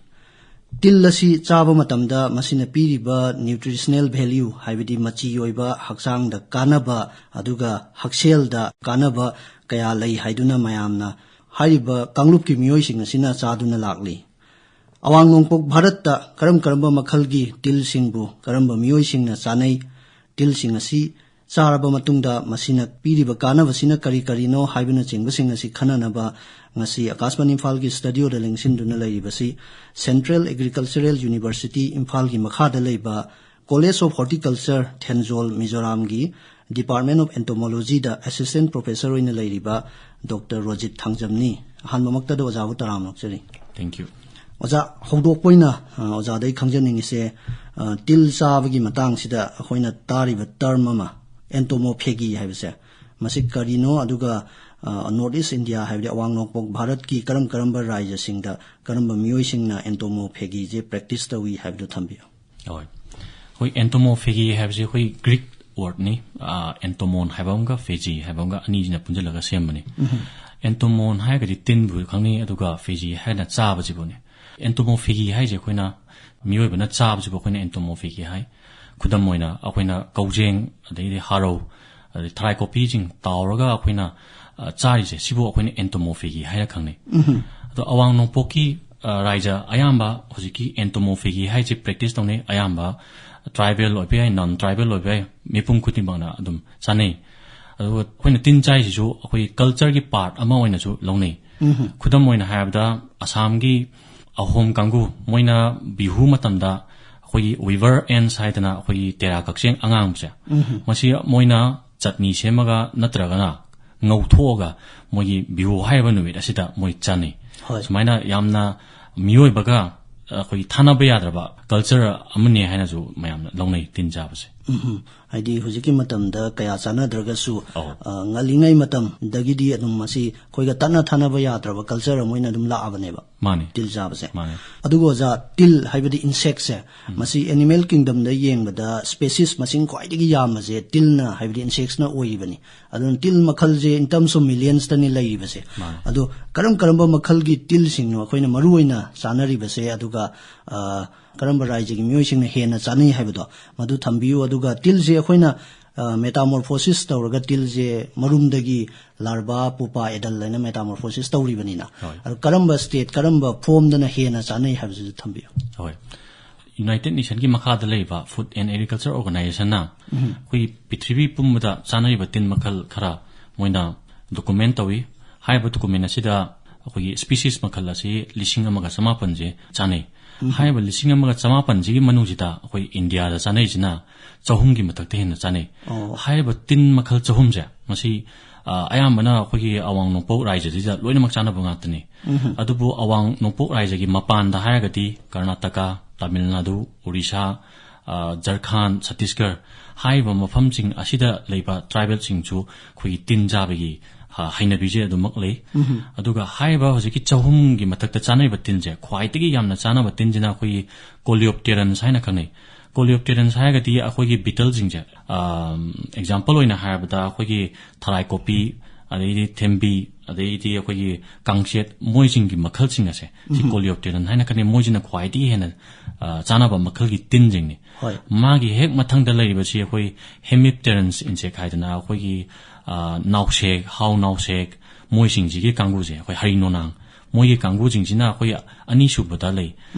ꯇꯤꯜ ꯑꯁꯤ ꯆꯥꯕ ꯃꯇꯝꯗ ꯃꯁꯤꯅ ꯄꯤꯔꯤꯕ nutritional value, ꯍꯥꯏꯕꯗꯤ ꯃꯆꯤ ꯑꯣꯏꯕ, ꯍꯛꯆꯥꯡꯗ ꯀꯥꯟꯅꯕ, ꯑꯗꯨꯒ ꯍꯛꯁꯦꯜꯗ ꯀꯥꯟꯅꯕ ꯀꯌꯥ ꯂꯩ ꯍꯥꯏꯗꯨꯅ ꯃꯌꯥꯝꯅ, ꯍꯥꯏꯔꯤꯕ ꯀꯥꯡꯂꯨꯞꯀꯤ ꯃꯤꯑꯣꯏꯁꯤꯡ ꯑꯁꯤꯅ ꯆꯥꯗꯨꯅ ꯂꯥꯛꯂꯤ꯫ ꯑꯋꯥꯡ ꯅꯣꯡꯄꯣꯛ ꯚꯥꯔꯠꯇ ꯀꯔꯝ ꯀꯔꯝꯕ ꯃꯈꯜꯒꯤ ꯇꯤꯜꯁꯤꯡꯕꯨ ꯀꯔꯝꯕ ꯃꯤꯑꯣꯏꯁꯤꯡꯅ ꯆꯥꯅꯩ? ꯇꯤꯜꯁꯤꯡ ꯑꯁꯤ ꯆꯥꯔꯕ ꯃꯇꯨꯡꯗ ꯃꯁꯤꯅ ꯄꯤꯔꯤꯕ ꯀꯥꯟꯅꯕꯁꯤꯅ ꯀꯔꯤ ꯀꯔꯤꯅꯣ ꯍꯥꯏꯕꯅꯆꯤꯡꯕꯁꯤꯡ ꯑꯁꯤ ꯈꯟꯅꯅꯕ ꯉꯁꯤ ꯑꯀꯥꯁꯕꯥꯅꯤ ꯏꯝꯐꯥꯜꯒꯤ ꯁ꯭ꯇꯨꯗꯤꯑꯣꯗ ꯂꯦꯡꯁꯤꯟꯗꯨꯅ ꯂꯩꯔꯤꯕꯁꯤ Central Agricultural University ꯏꯝꯐꯥꯜꯒꯤ ꯃꯈꯥꯗ ꯂꯩꯕ College of Horticulture, ꯊꯦꯟꯖꯣꯜ, ꯃꯤꯖꯣꯔꯥꯝꯒꯤ Department of Entomologyꯗ assistant professor ꯑꯣꯏꯅ ꯂꯩꯔꯤꯕ ꯗꯣꯛꯇꯔ ꯔꯣꯖꯤꯠ ꯊꯥꯡꯖꯝꯅꯤ꯫ ꯑꯍꯥꯟꯕꯃꯛꯇꯗ ꯑꯣꯖꯥꯕꯨ ꯇꯔꯥꯝꯅ ꯑꯣꯛꯆꯔꯤ꯫ Thank you. ꯑꯣꯖꯥ, ꯍꯧꯗꯣꯛꯄ ꯑꯣꯏꯅ, ꯑ, ꯑꯣꯖꯥꯗ ꯑꯩ ꯈꯪꯖꯅꯤꯡꯉꯤꯁꯦ, ꯑ, ꯇꯤꯜ ꯆꯥꯕꯒꯤ ꯃꯇꯥꯡꯁꯤꯗ ꯑꯩꯈꯣꯏꯅ ꯇꯥꯔꯤꯕ term ꯑꯃ, entomophagy ꯍꯥꯏꯕꯁꯦ, ꯃꯁꯤ ꯀꯔꯤꯅꯣ? ꯑꯗꯨꯒ, ꯑ, North East India, ꯍꯥꯏꯕꯗꯤ ꯑꯋꯥꯡ ꯅꯣꯡꯄꯣꯛ ꯚꯥꯔꯠꯀꯤ ꯀꯔꯝ ꯀꯔꯝꯕ ꯔꯥꯖ꯭ꯌꯁꯤꯡꯗ ꯀꯔꯝꯕ ꯃꯤꯑꯣꯏꯁꯤꯡꯅ entomophagyꯁꯦ practice ꯇꯧꯏ ꯍꯥꯏꯕꯗꯨ ꯊꯝꯕꯤꯌꯨ꯫ ꯍꯣꯏ꯫ ꯑꯩꯈꯣꯏ entomophagy ꯍꯥꯏꯕꯁꯤ ꯑꯩꯈꯣꯏ Greek wordꯅꯤ, ꯑ, entomon ꯍꯥꯏꯕ ꯑꯃꯒ phagy ꯍꯥꯏꯕ ꯑꯃꯒ, ꯑꯅꯤꯁꯤꯅ ꯄꯨꯟꯁꯤꯜꯂꯒ ꯁꯦꯝꯕꯅꯤ꯫ Entomon ꯍꯥꯏꯔꯒꯗꯤ ꯇꯤꯟꯕꯨ ꯈꯪꯅꯩ, ꯑꯗꯨꯒ phagy ꯍꯥꯏꯔꯒꯅ ꯆꯥꯕꯁꯤꯕꯨꯅꯤ꯫ Entomophagy ꯍꯥꯏꯁꯦ ꯑꯩꯈꯣꯏꯅ ꯃꯤꯑꯣꯏꯕꯅ ꯆꯥꯕꯁꯤꯕꯨ ꯑꯩꯈꯣꯏꯅ entomophagy ꯍꯥꯏ꯫ ꯈꯨꯗꯝ ꯑꯣꯏꯅ ꯑꯩꯈꯣꯏꯅ ꯀꯧꯖꯦꯡ, ꯑꯗꯩꯗꯤ ꯍꯥꯔꯧ, ꯑꯗꯩ ꯊꯔꯥꯏ ꯀꯣꯄꯤꯁꯤꯡ ꯇꯥꯎꯔꯒ ꯑꯩꯈꯣꯏꯅ, ꯑ, ꯆꯥꯔꯤꯁꯦ, ꯁꯤꯕꯨ ꯑꯩꯈꯣꯏꯅ entomophagy ꯍꯥꯏꯅ ꯈꯪꯅꯩ꯫ ꯑꯗꯣ ꯑꯋꯥꯡ ꯅꯣꯡꯄꯣꯛꯀꯤ, ꯑ, ꯔꯥꯏꯖ ꯑꯌꯥꯝꯕ ꯍꯧꯖꯤꯛꯀꯤ entomophagy ꯍꯥꯏꯁꯦ practice ꯇꯧꯅꯩ꯫ ꯑꯌꯥꯝꯕ tribal ꯑꯣꯏꯕ ꯌꯥꯏ, non tribal ꯑꯣꯏꯕ ꯌꯥꯏ, ꯃꯤꯄꯨꯝ ꯈꯨꯗꯤꯡꯃꯛꯅ ꯑꯗꯨꯝ ꯆꯥꯅꯩ꯫ ꯑꯗꯨꯒ ꯑꯩꯈꯣꯏꯅ ꯇꯤꯟ ꯆꯥꯏꯁꯤꯁꯨ ꯑꯩꯈꯣꯏꯒꯤ cultureꯒꯤ part ꯑꯃ ꯑꯣꯏꯅꯁꯨ ꯂꯧꯅꯩ꯫ ꯈꯨꯗꯝ ꯑꯣꯏꯅ ꯍꯥꯏꯔꯕꯗ, ꯑꯁꯥꯝꯒꯤ ꯑꯍꯣꯝ ꯀꯥꯡꯕꯨ, ꯃꯣꯏꯅ ꯕꯤꯍꯨ ꯃꯇꯝꯗ ꯑꯩꯈꯣꯏꯒꯤ weaver ants ꯍꯥꯏꯗꯅ ꯑꯩꯈꯣꯏꯒꯤ ꯇꯦꯔꯥ ꯀꯛꯆꯦꯡ ꯑꯉꯥꯡꯕꯁꯦ, ꯃꯁꯤ ꯃꯣꯏꯅ ꯆꯠꯅꯤ ꯁꯦꯝꯃꯒ ꯅꯠꯇ꯭ꯔꯒꯅ ꯉꯧꯊꯣꯛꯑꯒ ꯃꯣꯏꯒꯤ ꯕꯤꯍꯨ ꯍꯥꯏꯔꯤꯕ ꯅꯨꯃꯤꯠ ꯑꯁꯤꯗ ꯃꯣꯏ ꯆꯥꯅꯩ꯫ ꯍꯣꯏ꯫ ꯁꯨꯃꯥꯏꯅ ꯌꯥꯝꯅ ꯃꯤꯑꯣꯏꯕꯒ ꯑꯩꯈꯣꯏꯒꯤ ꯊꯥꯅꯕ ꯌꯥꯗ꯭ꯔꯕ culture ꯑꯃꯅꯤ ꯍꯥꯏꯅꯁꯨ ꯃꯌꯥꯝꯅ ꯂꯧꯅꯩ ꯇꯤꯟ ꯆꯥꯕꯁꯦ꯫ ꯎꯝ, ꯍꯥꯏꯗꯤ ꯍꯧꯖꯤꯛꯀꯤ ꯃꯇꯝꯗ ꯀꯌꯥ ꯆꯥꯟꯅꯗ꯭ꯔꯒꯁꯨ, ꯑꯧ꯫ ꯑ, ꯉꯜꯂꯤꯉꯩ ꯃꯇꯝꯗꯒꯤꯗꯤ ꯑꯗꯨꯝ ꯃꯁꯤ ꯑꯩꯈꯣꯏꯒ ꯇꯠꯅ ꯊꯥꯅꯕ ꯌꯥꯗ꯭ꯔꯕ ꯀꯜꯆꯔ ꯑꯃ ꯑꯣꯏꯅ ꯑꯗꯨꯝ ꯂꯥꯛꯑꯕꯅꯦꯕ꯫ ꯃꯥꯅꯦ꯫ ꯇꯤꯜ ꯆꯥꯕꯁꯦ꯫ ꯃꯥꯅꯦ꯫ ꯑꯗꯨꯒ ꯑꯣꯖꯥ, ꯇꯤꯜ ꯍꯥꯏꯕꯗꯤ ꯏꯟꯁꯦꯛꯁꯦ, ꯃꯁꯤ ꯑꯦꯅꯤꯃꯦꯜ ꯀꯤꯡꯗꯝꯗ ꯌꯦꯡꯕꯗ ꯁ꯭ꯄꯦꯁꯤꯁ ꯃꯁꯤꯡ ꯈ꯭ꯋꯥꯏꯗꯒꯤ ꯌꯥꯝꯕꯁꯦ ꯇꯤꯜꯅ, ꯍꯥꯏꯕꯗꯤ ꯏꯟꯁꯦꯛꯁꯅ ꯑꯣꯏꯔꯤꯕꯅꯤ꯫ ꯑꯗꯨꯅ ꯇꯤꯜ ꯃꯈꯜꯁꯦ in terms of millionsꯇꯅꯤ ꯂꯩꯔꯤꯕꯁꯦ꯫ ꯃꯥꯅꯦ꯫ ꯑꯗꯣ ꯀꯔꯝ ꯀꯔꯝꯕ ꯃꯈꯜꯒꯤ ꯇꯤꯜꯁꯤꯡꯅꯣ ꯑꯩꯈꯣꯏꯅ ꯃꯔꯨ ꯑꯣꯏꯅ ꯆꯥꯅꯔꯤꯕꯁꯦ, ꯑꯗꯨꯒ, ꯑ, ꯀꯔꯝꯕ ꯔꯥꯏꯖꯒꯤ ꯃꯤꯑꯣꯏꯁꯤꯡꯅ ꯍꯦꯟꯅ ꯆꯥꯅꯩ ꯍꯥꯏꯕꯗꯣ ꯃꯗꯨ ꯊꯝꯕꯤꯌꯨ꯫ ꯑꯗꯨꯒ ꯇꯤꯜꯁꯦ ꯑꯩꯈꯣꯏꯅ, ꯑ, ꯃꯦꯇꯥꯃꯣꯔꯐꯣꯁꯤꯁ ꯇꯧꯔꯒ ꯇꯤꯜꯁꯦ ꯃꯔꯨꯝꯗꯒꯤ ꯂꯥꯔꯚꯥ, ꯄꯨꯄꯥ, ꯑꯦꯗꯜ ꯍꯥꯏꯅ ꯃꯦꯇꯥꯃꯣꯔꯐꯣꯁꯤꯁ ꯇꯧꯔꯤꯕꯅꯤꯅ꯫ ꯍꯣꯏ꯫ ꯑꯗꯣ ꯀꯔꯝꯕ ꯁ꯭ꯇꯦꯠ, ꯀꯔꯝꯕ ꯐꯣꯝꯗꯅ ꯍꯦꯟꯅ ꯆꯥꯅꯩ ꯍꯥꯏꯕꯁꯤꯁꯨ ꯊꯝꯕꯤꯌꯨ꯫ ꯍꯣꯏ꯫ ꯌꯨꯅꯥꯏꯇꯦꯗ ꯅꯦꯁꯟꯒꯤ ꯃꯈꯥꯗ ꯂꯩꯕ ꯐꯨꯗ ꯑꯦꯟ ꯑꯦꯒ꯭ꯔꯤꯀꯜꯆꯔ ꯑꯣꯔꯒꯅꯥꯏꯖꯦꯁꯟꯅ ꯑꯩꯈꯣꯏ ꯄ꯭ꯔꯤꯊꯤꯕꯤ ꯄꯨꯝꯕꯗ ꯆꯥꯅꯔꯤꯕ ꯇꯤꯟ ꯃꯈꯜ ꯈꯔ ꯃꯣꯏꯅ ꯗꯣꯀꯨꯃꯦꯟ ꯇꯧꯏ꯫ ꯍꯥꯏꯔꯤꯕ ꯗꯣꯀꯨꯃꯦꯟ ꯑꯁꯤꯗ ꯑꯩꯈꯣꯏꯒꯤ ꯁ꯭ꯄꯤꯁꯤꯁ ꯃꯈꯜ ꯑꯁꯤ ꯂꯤꯁꯤꯡ ꯑꯃꯒ ꯆꯃꯥꯄꯟꯁꯦ ꯆꯥꯅꯩ꯫ ꯍꯥꯏꯔꯤꯕ ꯂꯤꯁꯤꯡ ꯑꯃꯒ ꯆꯃꯥꯄꯟꯁꯤꯒꯤ ꯃꯅꯨꯡꯁꯤꯗ ꯑꯩꯈꯣꯏ ꯏꯟꯗꯤꯌꯥꯗ ꯆꯥꯅꯩꯁꯤꯅ ꯆꯍꯨꯝꯒꯤ ꯃꯊꯛꯇ ꯍꯦꯟꯅ ꯆꯥꯅꯩ꯫ ꯑꯣ꯫ ꯍꯥꯏꯔꯤꯕ ꯇꯤꯟ ꯃꯈꯜ ꯆꯍꯨꯝꯁꯦ, ꯃꯁꯤ, ꯑ, ꯑꯌꯥꯝꯕꯅ ꯑꯩꯈꯣꯏꯒꯤ ꯑꯋꯥꯡ ꯅꯣꯡꯄꯣꯛ ꯔꯥꯏꯖꯁꯤꯗ ꯂꯣꯏꯅꯃꯛ ꯆꯥꯅꯕ ꯉꯥꯛꯇꯅꯤ꯫ ꯑꯗꯨꯕꯨ ꯑꯋꯥꯡ ꯅꯣꯡꯄꯣꯛ ꯔꯥꯏꯖꯒꯤ ꯃꯄꯥꯟꯗ ꯍꯥꯏꯔꯒꯗꯤ ꯀꯔꯅꯥꯇꯀꯥ, ꯇꯥꯃꯤꯜ ꯅꯥꯗꯨ, ꯑꯣꯔꯤꯁꯥ, ꯑ, ꯖꯔꯈꯥꯟ, ꯁꯠꯇꯤꯁꯒꯔ ꯍꯥꯏꯔꯤꯕ ꯃꯐꯝꯁꯤꯡ ꯑꯁꯤꯗ ꯂꯩꯕ ꯇ꯭ꯔꯥꯏꯕꯦꯜꯁꯤꯡꯁꯨ ꯑꯩꯈꯣꯏꯒꯤ ꯇꯤꯟ ꯆꯥꯕꯒꯤ, ꯑ, ꯍꯩꯅꯕꯤꯁꯦ ꯑꯗꯨꯃꯛ ꯂꯩ꯫ ꯑꯗꯨꯒ ꯍꯥꯏꯔꯤꯕ ꯍꯧꯖꯤꯛꯀꯤ ꯆꯍꯨꯝꯒꯤ ꯃꯊꯛꯇ ꯆꯥꯅꯔꯤꯕ ꯇꯤꯟꯁꯦ, ꯈ꯭ꯋꯥꯏꯗꯒꯤ ꯌꯥꯝꯅ ꯆꯥꯅꯕ ꯇꯤꯟꯁꯤꯅ ꯑꯩꯈꯣꯏꯒꯤ ꯀꯣꯂꯤꯑꯣꯞꯇꯦꯔꯟꯁ ꯍꯥꯏꯅ ꯈꯪꯅꯩ꯫ ꯀꯣꯂꯤꯑꯣꯞꯇꯦꯔꯟꯁ ꯍꯥꯏꯔꯒꯗꯤ ꯑꯩꯈꯣꯏꯒꯤ ꯕꯤꯇꯜꯁꯤꯡꯁꯦ, ꯑꯦꯛꯖꯥꯝꯄꯜ ꯑꯣꯏꯅ ꯍꯥꯏꯔꯕꯗ ꯑꯩꯈꯣꯏꯒꯤ ꯊꯔꯥꯏ ꯀꯣꯄꯤ, ꯑꯗꯩꯗꯤ ꯊꯦꯝꯕꯤ, ꯑꯗꯩꯗꯤ ꯑꯩꯈꯣꯏꯒꯤ ꯀꯥꯡꯆꯦꯠ, ꯃꯣꯏꯁꯤꯡꯒꯤ ꯃꯈꯜꯁꯤꯡ ꯑꯁꯦ ꯁꯤ ꯀꯣꯂꯤꯑꯣꯞꯇꯦꯔꯟ ꯍꯥꯏꯅ ꯈꯪꯅꯩ꯫ ꯃꯣꯏꯁꯤꯅ ꯈ꯭ꯋꯥꯏꯗꯒꯤ ꯍꯦꯟꯅ, ꯑ, ꯆꯥꯅꯕ ꯃꯈꯜꯒꯤ ꯇꯤꯟꯁꯤꯡꯅꯤ꯫ ꯍꯣꯏ꯫ ꯃꯥꯒꯤ ꯍꯦꯛ ꯃꯊꯪꯗ ꯂꯩꯔꯤꯕꯁꯤ ꯑꯩꯈꯣꯏ ꯍꯦꯃꯤꯞꯇꯦꯔꯟꯁ ꯏꯟꯁꯦꯛ ꯍꯥꯏꯗꯅ ꯑꯩꯈꯣꯏꯒꯤ, ꯑ, ꯅꯥꯎꯁꯦꯛ, ꯍꯥꯎ ꯅꯥꯎꯁꯦꯛ, ꯃꯣꯏꯁꯤꯡꯁꯤꯒꯤ ꯀꯥꯡꯕꯨꯁꯦ ꯑꯩꯈꯣꯏ ꯍꯔꯤ ꯅꯣꯅꯥꯡ, ꯃꯣꯏꯒꯤ ꯀꯥꯡꯕꯨꯁꯤꯡꯁꯤꯅ ꯑꯩꯈꯣꯏ ꯑꯅꯤꯁꯨꯕꯗ ꯂꯩ꯫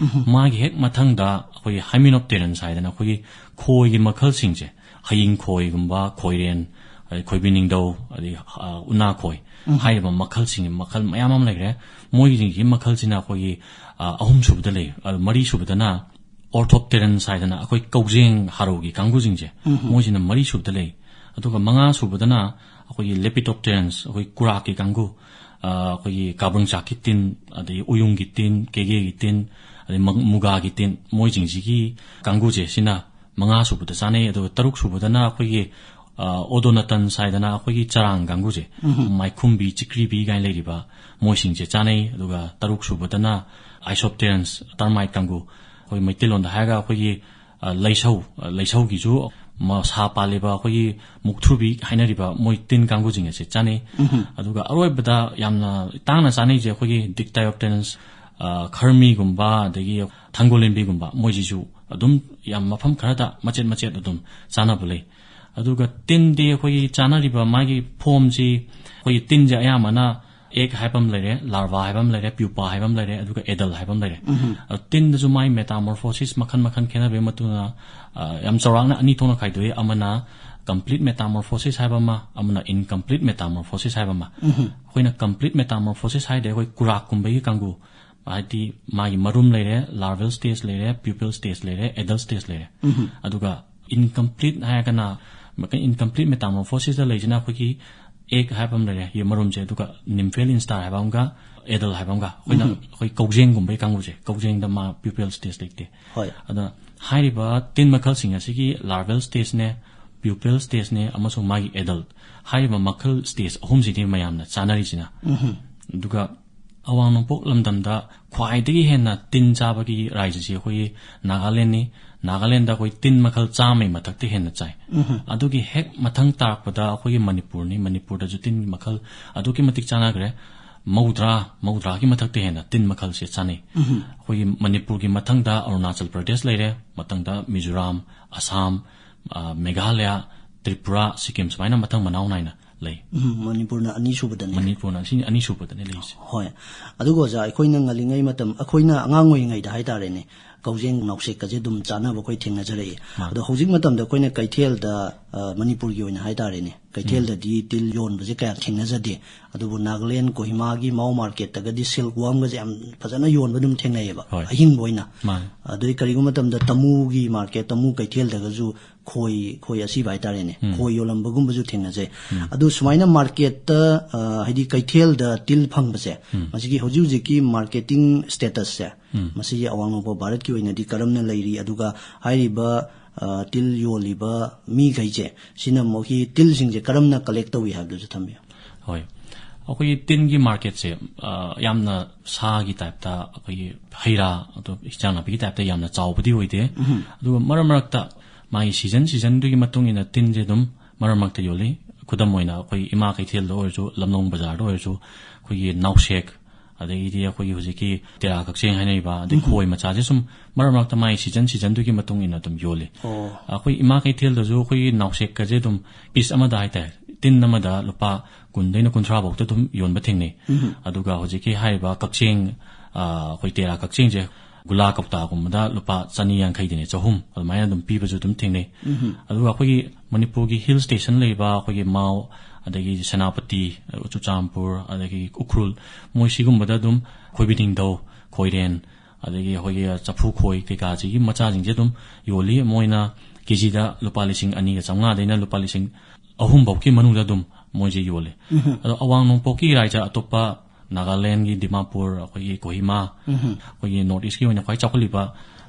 ꯃꯥꯒꯤ ꯍꯦꯛ ꯃꯊꯪꯗ ꯑꯩꯈꯣꯏꯒꯤ ꯍꯥꯏꯃꯤꯅꯣꯞꯇꯦꯔꯟꯁ ꯍꯥꯏꯗꯅ ꯑꯩꯈꯣꯏꯒꯤ ꯈꯣꯏꯒꯤ ꯃꯈꯜꯁꯤꯡꯁꯦ, ꯍꯌꯤꯡ ꯈꯣꯏꯒꯨꯝꯕ, ꯈꯣꯏꯔꯦꯟ, ꯑꯗꯩ ꯈꯣꯏꯕꯤ ꯅꯤꯡꯗꯧ, ꯑꯗꯩ, ꯑ, ꯎꯅꯥ ꯈꯣꯏ ꯍꯥꯏꯔꯤꯕ ꯃꯈꯜꯁꯤꯡ, ꯃꯈꯜ ꯃꯌꯥꯝ ꯑꯃ ꯂꯩꯈ꯭ꯔꯦ꯫ ꯃꯣꯏꯒꯤ ꯃꯈꯜꯁꯤꯅ ꯑꯩꯈꯣꯏꯒꯤ, ꯑ, ꯑꯍꯨꯝ ꯁꯨꯕꯗ ꯂꯩ꯫ ꯑ, ꯃꯔꯤ ꯁꯨꯕꯗꯅ ꯑꯣꯔꯊꯣꯞꯇꯦꯔꯟꯁ ꯍꯥꯏꯗꯅ ꯑꯩꯈꯣꯏ ꯀꯧꯖꯦꯡ ꯍꯥꯔꯧꯒꯤ ꯀꯥꯡꯕꯨꯁꯤꯡꯁꯦ, ꯃꯣꯏꯁꯤꯅ ꯃꯔꯤ ꯁꯨꯕꯗ ꯂꯩ꯫ ꯑꯗꯨꯒ ꯃꯉꯥ ꯁꯨꯕꯗꯅ ꯑꯩꯈꯣꯏꯒꯤ ꯂꯦꯄꯤꯗꯣꯞꯇꯦꯔꯟꯁ, ꯑꯩꯈꯣꯏ ꯀꯨꯔꯥꯛꯀꯤ ꯀꯥꯡꯕꯨ, ꯑ, ꯑꯩꯈꯣꯏꯒꯤ ꯀꯥꯕ꯭ꯔꯪꯆꯥꯛꯀꯤ ꯇꯤꯟ, ꯑꯗꯩ ꯎꯌꯨꯡꯒꯤ ꯇꯤꯟ, ꯀꯦꯒꯦꯒꯤ ꯇꯤꯟ, ꯑꯗꯩ ꯃ-, ꯃꯨꯒꯥꯒꯤ ꯇꯤꯟ, ꯃꯣꯏꯁꯤꯡꯁꯤꯒꯤ ꯀꯥꯡꯕꯨꯁꯦ ꯁꯤꯅ ꯃꯉꯥ ꯁꯨꯕꯗ ꯆꯥꯅꯩ꯫ ꯑꯗꯨꯒ ꯇꯔꯨꯛ ꯁꯨꯕꯗꯅ ꯑꯩꯈꯣꯏꯒꯤ, ꯑ, ꯑꯣꯗꯣꯅꯇꯟꯁ ꯍꯥꯏꯗꯅ ꯑꯩꯈꯣꯏꯒꯤ ꯆꯔꯥꯡ ꯀꯥꯡꯒꯨꯁꯦ, ꯃꯥꯏꯈꯨꯝꯕꯤ, ꯆꯤꯛꯀ꯭ꯔꯤꯕꯤ ꯀꯥꯏꯅ ꯂꯩꯔꯤꯕ, ꯃꯣꯏꯁꯤꯡꯁꯦ ꯆꯥꯅꯩ꯫ ꯑꯗꯨꯒ ꯇꯔꯨꯛ ꯁꯨꯕꯗꯅ ꯑꯥꯏꯁꯣꯞꯇꯦꯔꯟꯁ, ꯇꯔꯃꯥꯏꯠ ꯀꯥꯡꯒꯨ, ꯑꯩꯈꯣꯏ ꯃꯩꯇꯩꯂꯣꯟꯗ ꯍꯥꯏꯔꯒ ꯑꯩꯈꯣꯏꯒꯤ, ꯑ, ꯂꯩꯁꯧ, ꯑ, ꯂꯩꯁꯧꯒꯤꯁꯨ ꯃꯁꯥ ꯄꯥꯜꯂꯤꯕ ꯑꯩꯈꯣꯏꯒꯤ ꯃꯨꯛꯊ꯭ꯔꯨꯕꯤ ꯍꯥꯏꯅꯔꯤꯕ ꯃꯣꯏ ꯇꯤꯟ ꯀꯥꯡꯒꯨꯁꯤꯡ ꯑꯁꯦ ꯆꯥꯅꯩ꯫ ꯑꯗꯨꯒ ꯑꯔꯣꯏꯕꯗ ꯌꯥꯝꯅ ꯇꯥꯡꯅ ꯆꯥꯅꯩꯁꯦ ꯑꯩꯈꯣꯏꯒꯤ ꯗꯤꯛꯇꯥꯏꯑꯣꯞꯇꯦꯔꯟꯁ, ꯑ, ꯈꯔꯃꯤꯒꯨꯝꯕ, ꯑꯗꯒꯤ ꯊꯥꯡꯒꯣꯜꯂꯦꯝꯕꯤꯒꯨꯝꯕ, ꯃꯣꯏꯁꯤꯁꯨ ꯑꯗꯨꯝ ꯌꯥꯝ ꯃꯐꯝ ꯈꯔꯗ ꯃꯆꯦꯠ ꯃꯆꯦꯠ ꯑꯗꯨꯝ ꯆꯥꯅꯕ ꯂꯩ꯫ ꯑꯗꯨꯒ ꯇꯤꯟꯗꯤ ꯑꯩꯈꯣꯏꯒꯤ ꯆꯥꯅꯔꯤꯕ ꯃꯥꯒꯤ ꯐꯣꯝꯁꯤ, ꯑꯩꯈꯣꯏꯒꯤ ꯇꯤꯟꯁꯦ ꯑꯌꯥꯝꯕꯅ ꯑꯦꯒ ꯍꯥꯏꯕ ꯑꯃ ꯂꯩꯔꯦ, ꯂꯥꯔꯚꯥ ꯍꯥꯏꯕ ꯑꯃ ꯂꯩꯔꯦ, ꯄ꯭ꯌꯨꯄꯥ ꯍꯥꯏꯕ ꯑꯃ ꯂꯩꯔꯦ, ꯑꯗꯨꯒ ꯑꯦꯗꯜ ꯍꯥꯏꯕ ꯑꯃ ꯂꯩꯔꯦ꯫ ꯑꯗꯣ ꯇꯤꯟꯗꯁꯨ ꯃꯥꯒꯤ ꯃꯦꯇꯥꯃꯣꯔꯐꯣꯁꯤꯁ ꯃꯈꯜ ꯃꯈꯜ ꯈꯦꯠꯅꯕꯒꯤ ꯃꯇꯨꯡ ꯏꯟꯅ, ꯑ, ꯌꯥꯝ ꯆꯥꯎꯔꯥꯛꯅ ꯑꯅꯤ ꯊꯣꯛꯅ ꯈꯥꯏꯗꯣꯛꯏ꯫ ꯑꯃꯅ ꯀꯝꯄ꯭ꯂꯤꯠ ꯃꯦꯇꯥꯃꯣꯔꯐꯣꯁꯤꯁ ꯍꯥꯏꯕ ꯑꯃ, ꯑꯃꯅ ꯏꯟꯀꯝꯄ꯭ꯂꯤꯠ ꯃꯦꯇꯥꯃꯣꯔꯐꯣꯁꯤꯁ ꯍꯥꯏꯕ ꯑꯃ꯫ ꯑꯩꯈꯣꯏꯅ ꯀꯝꯄ꯭ꯂꯤꯠ ꯃꯦꯇꯥꯃꯣꯔꯐꯣꯁꯤꯁ ꯍꯥꯏꯗꯤ ꯑꯩꯈꯣꯏ ꯀꯨꯔꯥꯛꯀꯨꯝꯕꯒꯤ ꯀꯥꯡꯕꯨ, ꯍꯥꯏꯗꯤ ꯃꯥꯒꯤ ꯃꯔꯨꯝ ꯂꯩꯔꯦ, ꯂꯥꯔꯚꯦꯜ ꯁ꯭ꯇꯦꯖ ꯂꯩꯔꯦ, ꯄ꯭ꯌꯨꯄꯦꯜ ꯁ꯭ꯇꯦꯖ ꯂꯩꯔꯦ, ꯑꯦꯗꯜ ꯁ꯭ꯇꯦꯖ ꯂꯩꯔꯦ꯫ ꯑꯗꯨꯒ ꯏꯟꯀꯝꯄ꯭ꯂꯤꯠ ꯍꯥꯏꯔꯒꯅ, ꯏꯟꯀꯝꯄ꯭ꯂꯤꯠ ꯃꯦꯇꯥꯃꯣꯔꯐꯣꯁꯤꯁꯇ ꯂꯩꯁꯤꯅ ꯑꯩꯈꯣꯏꯒꯤ ꯑꯦꯒ ꯍꯥꯏꯕ ꯑꯃ ꯂꯩꯔꯦ, ꯌꯦꯟ ꯃꯔꯨꯝꯁꯦ, ꯑꯗꯨꯒ ꯅꯤꯝꯐꯦꯜ ꯏꯟꯁꯇꯥꯔ ꯍꯥꯏꯕ ꯑꯃꯒ, ꯑꯦꯗꯜ ꯍꯥꯏꯕ ꯑꯃꯒ, ꯑꯩꯈꯣꯏꯅ ꯑꯩꯈꯣꯏ ꯀꯧꯖꯦꯡꯒꯨꯝꯕꯒꯤ ꯀꯥꯡꯕꯨꯁꯦ, ꯀꯧꯖꯦꯡꯗ ꯃꯥ ꯄ꯭ꯌꯨꯄꯦꯜ ꯁ꯭ꯇꯦꯖ ꯂꯩꯇꯦ꯫ ꯍꯣꯏ꯫ ꯑꯗ ꯍꯥꯏꯔꯤꯕ ꯇꯤꯟ ꯃꯈꯜꯁꯤꯡ ꯑꯁꯤꯒꯤ ꯂꯥꯔꯚꯦꯜ ꯁ꯭ꯇꯦꯖꯅꯦ, ꯄ꯭ꯌꯨꯄꯦꯜ ꯁ꯭ꯇꯦꯖꯅꯦ ꯑꯃꯁꯨꯡ ꯃꯥꯒꯤ ꯑꯦꯗꯜ ꯍꯥꯏꯔꯤꯕ ꯃꯈꯜ ꯁ꯭ꯇꯦꯖ ꯑꯍꯨꯝꯁꯤꯅꯤ ꯃꯌꯥꯝꯅ ꯆꯥꯅꯔꯤꯁꯤꯅ꯫ ꯑꯗꯨꯒ ꯑꯋꯥꯡ ꯅꯣꯡꯄꯣꯛ ꯂꯝꯗꯝꯗ ꯈ꯭ꯋꯥꯏꯗꯒꯤ ꯍꯦꯟꯅ ꯇꯤꯟ ꯆꯥꯕꯒꯤ ꯔꯥꯏꯖꯁꯤ ꯑꯩꯈꯣꯏꯒꯤ ꯅꯥꯒꯥꯂꯦꯟꯅꯤ꯫ ꯅꯥꯒꯥꯂꯦꯟꯗ ꯑꯩꯈꯣꯏ ꯇꯤꯟ ꯃꯈꯜ ꯆꯥꯝꯃꯩ ꯃꯊꯛꯇ ꯍꯦꯟꯅ ꯆꯥꯏ꯫ ꯑꯗꯨꯒꯤ ꯍꯦꯛ ꯃꯊꯪ ꯇꯥꯔꯛꯄꯗ ꯑꯩꯈꯣꯏꯒꯤ ꯃꯅꯤꯄꯨꯔꯅꯤ꯫ ꯃꯅꯤꯄꯨꯔꯗꯁꯨ ꯇꯤꯟ ꯃꯈꯜ ꯑꯗꯨꯛꯀꯤ ꯃꯇꯤꯛ ꯆꯥꯅꯈ꯭ꯔꯦ꯫ ꯃꯧꯗ꯭ꯔꯥ, ꯃꯧꯗ꯭ꯔꯥꯒꯤ ꯃꯊꯛꯇ ꯍꯦꯟꯅ ꯇꯤꯟ ꯃꯈꯜꯁꯦ ꯆꯥꯅꯩ꯫ ꯑꯩꯈꯣꯏꯒꯤ ꯃꯅꯤꯄꯨꯔꯒꯤ ꯃꯊꯪꯗ ꯑꯔꯨꯅꯥꯆꯜ ꯄ꯭ꯔꯗꯦꯁ ꯂꯩꯔꯦ, ꯃꯊꯪꯗ ꯃꯤꯖꯣꯔꯥꯝ, ꯑꯁꯥꯝ, ꯑ, ꯃꯦꯘꯥꯂꯌꯥ, ꯇ꯭ꯔꯤꯄꯨꯔꯥ, ꯁꯤꯛꯀꯤꯝ ꯁꯨꯃꯥꯏꯅ ꯃꯊꯪ ꯃꯅꯥꯎ ꯅꯥꯏꯅ ꯂꯩ꯫ ꯎꯝ, ꯃꯅꯤꯄꯨꯔꯅ ꯑꯅꯤꯁꯨꯕꯗꯅꯤ꯫ ꯃꯅꯤꯄꯨꯔꯅ ꯑꯁꯤ ꯑꯅꯤꯁꯨꯕꯗꯅꯤ ꯂꯩꯔꯤꯁꯦ꯫ ꯍꯣꯏ꯫ ꯑꯗꯨꯒ ꯑꯣꯖꯥ, ꯑꯩꯈꯣꯏꯅ ꯉꯜꯂꯤꯉꯩ ꯃꯇꯝ, ꯑꯩꯈꯣꯏꯅ ꯑꯉꯥꯡ ꯑꯣꯏꯔꯤꯉꯩꯗ ꯍꯥꯏꯇꯥꯔꯦꯅꯦ, ꯀꯧꯖꯦꯡ ꯅꯥꯎꯁꯦꯛꯀꯁꯦ ꯑꯗꯨꯝ ꯆꯥꯅꯕ ꯑꯩꯈꯣꯏ ꯊꯦꯡꯅꯖꯔꯛꯏ꯫ ꯃꯥꯅꯤ꯫ ꯑꯗꯣ ꯍꯧꯖꯤꯛ ꯃꯇꯝꯗ ꯑꯩꯈꯣꯏꯅ ꯀꯩꯊꯦꯜꯗ, ꯑ, ꯃꯅꯤꯄꯨꯔꯒꯤ ꯑꯣꯏꯅ ꯍꯥꯏꯇꯥꯔꯦꯅꯦ, ꯀꯩꯊꯦꯜꯗꯗꯤ ꯇꯤꯜ ꯌꯣꯟꯕꯁꯦ ꯀꯌꯥ ꯊꯦꯡꯅꯖꯗꯦ꯫ ꯑꯗꯨꯕꯨ ꯅꯥꯒꯥꯂꯦꯟ ꯀꯣꯍꯤꯃꯥꯒꯤ ꯃꯥꯎ ꯃꯥꯔꯀꯦꯠꯇꯒꯗꯤ ꯁꯤꯜꯛ ꯋꯥꯔꯝꯒꯁꯦ ꯌꯥꯝ ꯐꯖꯅ ꯌꯣꯟꯕ ꯑꯗꯨꯝ ꯊꯦꯡꯅꯩꯌꯦꯕ, ꯍꯣꯏ꯫ ꯑꯍꯤꯡꯕ ꯑꯣꯏꯅ꯫ ꯃꯥꯅꯤ꯫ ꯑꯗꯨꯗꯩ ꯀꯔꯤꯒꯨꯝꯕ ꯃꯇꯝꯗ ꯇꯃꯨꯒꯤ ꯃꯥꯔꯀꯦꯠ, ꯇꯃꯨ ꯀꯩꯊꯦꯜꯗꯒꯁꯨ ꯈꯣꯏ, ꯈꯣꯏ ꯑꯁꯤꯕ ꯍꯥꯏꯇꯥꯔꯦꯅꯦ, ꯎꯝ꯫ ꯈꯣꯏ ꯌꯣꯜꯂꯝꯕꯒꯨꯝꯕꯁꯨ ꯊꯦꯡꯅꯖꯩ꯫ ꯎꯝ꯫ ꯑꯗꯨ ꯁꯨꯃꯥꯏꯅ ꯃꯥꯔꯀꯦꯠꯇ, ꯑ, ꯍꯥꯏꯗꯤ ꯀꯩꯊꯦꯜꯗ ꯇꯤꯜ ꯐꯪꯕꯁꯦ, ꯎꯝ꯫ ꯃꯁꯤꯒꯤ ꯍꯧꯖꯤꯛ ꯍꯧꯖꯤꯛꯀꯤ ꯃꯥꯔꯀꯦꯇꯤꯡ ꯁ꯭ꯇꯦꯇꯁꯁꯦ, ꯎꯝ꯫ ꯃꯁꯤꯒꯤ ꯑꯋꯥꯡ ꯅꯣꯡꯄꯣꯛ ꯚꯥꯔꯠꯀꯤ ꯑꯣꯏꯅꯗꯤ ꯀꯔꯝꯅ ꯂꯩꯔꯤ? ꯑꯗꯨꯒ ꯍꯥꯏꯔꯤꯕ, ꯑ, ꯇꯤꯜ ꯌꯣꯜꯂꯤꯕ ꯃꯤꯈꯩꯁꯦ, ꯁꯤꯅ ꯃꯈꯣꯏꯒꯤ ꯇꯤꯜꯁꯤꯡꯁꯦ ꯀꯔꯝꯅ ꯀꯂꯦꯛ ꯇꯧꯏ ꯍꯥꯏꯕꯗꯨꯁꯨ ꯊꯝꯕꯤꯌꯨ꯫ ꯍꯣꯏ, ꯑꯩꯈꯣꯏꯒꯤ ꯇꯤꯟꯒꯤ ꯃꯥꯔꯀꯦꯠꯁꯦ, ꯑ, ꯌꯥꯝꯅ ꯁꯥꯒꯤ ꯇꯥꯏꯞꯇ, ꯑꯩꯈꯣꯏꯒꯤ ꯍꯩ ꯔꯥ, ꯑꯗꯣ ꯍꯤꯟꯖꯥꯡ ꯅꯥꯄꯤꯒꯤ ꯇꯥꯏꯞꯇ ꯌꯥꯝꯅ ꯆꯥꯎꯕꯗꯤ ꯑꯣꯏꯗꯦ꯫ ꯑꯗꯨꯒ ꯃꯔꯛ ꯃꯔꯛꯇ ꯃꯥꯒꯤ ꯁꯤꯖꯟ ꯁꯤꯖꯟꯗꯨꯒꯤ ꯃꯇꯨꯡ ꯏꯟꯅ ꯇꯤꯟꯁꯦ ꯑꯗꯨꯝ ꯃꯔꯛ ꯃꯔꯛꯇ ꯌꯣꯜꯂꯤ꯫ ꯈꯨꯗꯝ ꯑꯣꯏꯅ ꯑꯩꯈꯣꯏ ꯏꯃꯥ ꯀꯩꯊꯦꯜꯗ ꯑꯣꯏꯔꯁꯨ, ꯂꯝꯂꯣꯡ ꯕꯖꯥꯔꯗ ꯑꯣꯏꯔꯁꯨ, ꯑꯩꯈꯣꯏꯒꯤ ꯅꯥꯎꯁꯦꯛ, ꯑꯗꯒꯤꯗꯤ ꯑꯩꯈꯣꯏꯒꯤ ꯍꯧꯖꯤꯛꯀꯤ ꯇꯦꯔꯥ ꯀꯛꯆꯦꯡ ꯍꯥꯏꯅꯔꯤꯕ, ꯑꯗꯩ ꯈꯣꯏ ꯃꯆꯥꯁꯦ ꯁꯨꯝ ꯃꯔꯛ ꯃꯔꯛꯇ ꯃꯥꯒꯤ ꯁꯤꯖꯟ ꯁꯤꯖꯟꯗꯨꯒꯤ ꯃꯇꯨꯡ ꯏꯟꯅ ꯑꯗꯨꯝ ꯌꯣꯜꯂꯤ꯫ ꯑꯣ꯫ ꯑꯩꯈꯣꯏ ꯏꯃꯥ ꯀꯩꯊꯦꯜꯗꯁꯨ ꯑꯩꯈꯣꯏꯒꯤ ꯅꯥꯎꯁꯦꯛꯀꯁꯦ ꯑꯗꯨꯝ ꯄꯤꯁ ꯑꯃꯗ ꯍꯥꯏꯇꯥꯔꯦ, ꯇꯤꯟ ꯑꯃꯗ ꯂꯨꯄꯥ ꯀꯨꯟꯗꯩꯅ ꯀꯨꯟꯊ꯭ꯔꯥ ꯐꯥꯎꯗ ꯑꯗꯨꯝ ꯌꯣꯟꯕ ꯊꯦꯡꯅꯩ꯫ ꯑꯗꯨꯒ ꯍꯧꯖꯤꯛꯀꯤ ꯍꯥꯏꯔꯤꯕ ꯀꯛꯆꯦꯡ, ꯑ, ꯑꯩꯈꯣꯏ ꯇꯦꯔꯥ ꯀꯛꯆꯦꯡꯁꯦ ꯒꯨꯂꯥ ꯀꯧꯇꯥꯒꯨꯝꯕꯗ ꯂꯨꯄꯥ ꯆꯅꯤ ꯌꯥꯡꯈꯩꯗꯅꯦ, ꯆꯍꯨꯝ, ꯑꯗꯨꯃꯥꯏꯅ ꯑꯗꯨꯝ ꯄꯤꯕꯁꯨ ꯑꯗꯨꯝ ꯊꯦꯡꯅꯩ꯫ ꯑꯗꯨꯒ ꯑꯩꯈꯣꯏꯒꯤ ꯃꯅꯤꯄꯨꯔꯒꯤ ꯍꯤꯜ ꯁ꯭ꯇꯦꯁꯟ ꯂꯩꯕ ꯑꯩꯈꯣꯏꯒꯤ ꯃꯥꯎ, ꯑꯗꯒꯤ ꯁꯦꯅꯥꯄꯇꯤ, ꯆꯨꯔꯆꯥꯟꯄꯨꯔ, ꯑꯗꯒꯤ ꯎꯈ꯭ꯔꯨꯜ, ꯃꯣꯏ ꯁꯤꯒꯨꯝꯕꯗ ꯑꯗꯨꯝ ꯈꯣꯏꯕꯤ ꯅꯤꯡꯊꯧ, ꯈꯣꯏꯔꯦꯟ, ꯑꯗꯒꯤ ꯑꯩꯈꯣꯏꯒꯤ ꯆꯐꯨ ꯈꯣꯏ ꯀꯩꯀꯥꯁꯤꯒꯤ ꯃꯆꯥꯁꯤꯡꯁꯦ ꯑꯗꯨꯝ ꯌꯣꯜꯂꯤ꯫ ꯃꯣꯏꯅ ꯀꯦꯖꯤꯗ ꯂꯨꯄꯥ ꯂꯤꯁꯤꯡ ꯑꯅꯤꯒ ꯆꯥꯝꯃꯉꯥꯗꯩꯅ ꯂꯨꯄꯥ ꯂꯤꯁꯤꯡ ꯑꯍꯨꯝ ꯐꯥꯎꯀꯤ ꯃꯅꯨꯡꯗ ꯑꯗꯨꯝ ꯃꯣꯏꯁꯦ ꯌꯣꯜꯂꯤ꯫ ꯑꯗꯣ ꯑꯋꯥꯡ ꯅꯣꯡꯄꯣꯛꯀꯤ ꯔꯥꯏꯖ ꯑꯇꯣꯞꯄ, ꯅꯥꯒꯥꯂꯦꯟꯒꯤ ꯗꯤꯃꯥꯄꯨꯔ, ꯑꯩꯈꯣꯏꯒꯤ ꯀꯣꯍꯤꯃꯥ, ꯑꯩꯈꯣꯏꯒꯤ ꯅꯣꯔꯠ ꯏꯁꯀꯤ ꯑꯣꯏꯅ ꯈ꯭ꯋꯥꯏ ꯆꯥꯎꯈꯠꯂꯤꯕ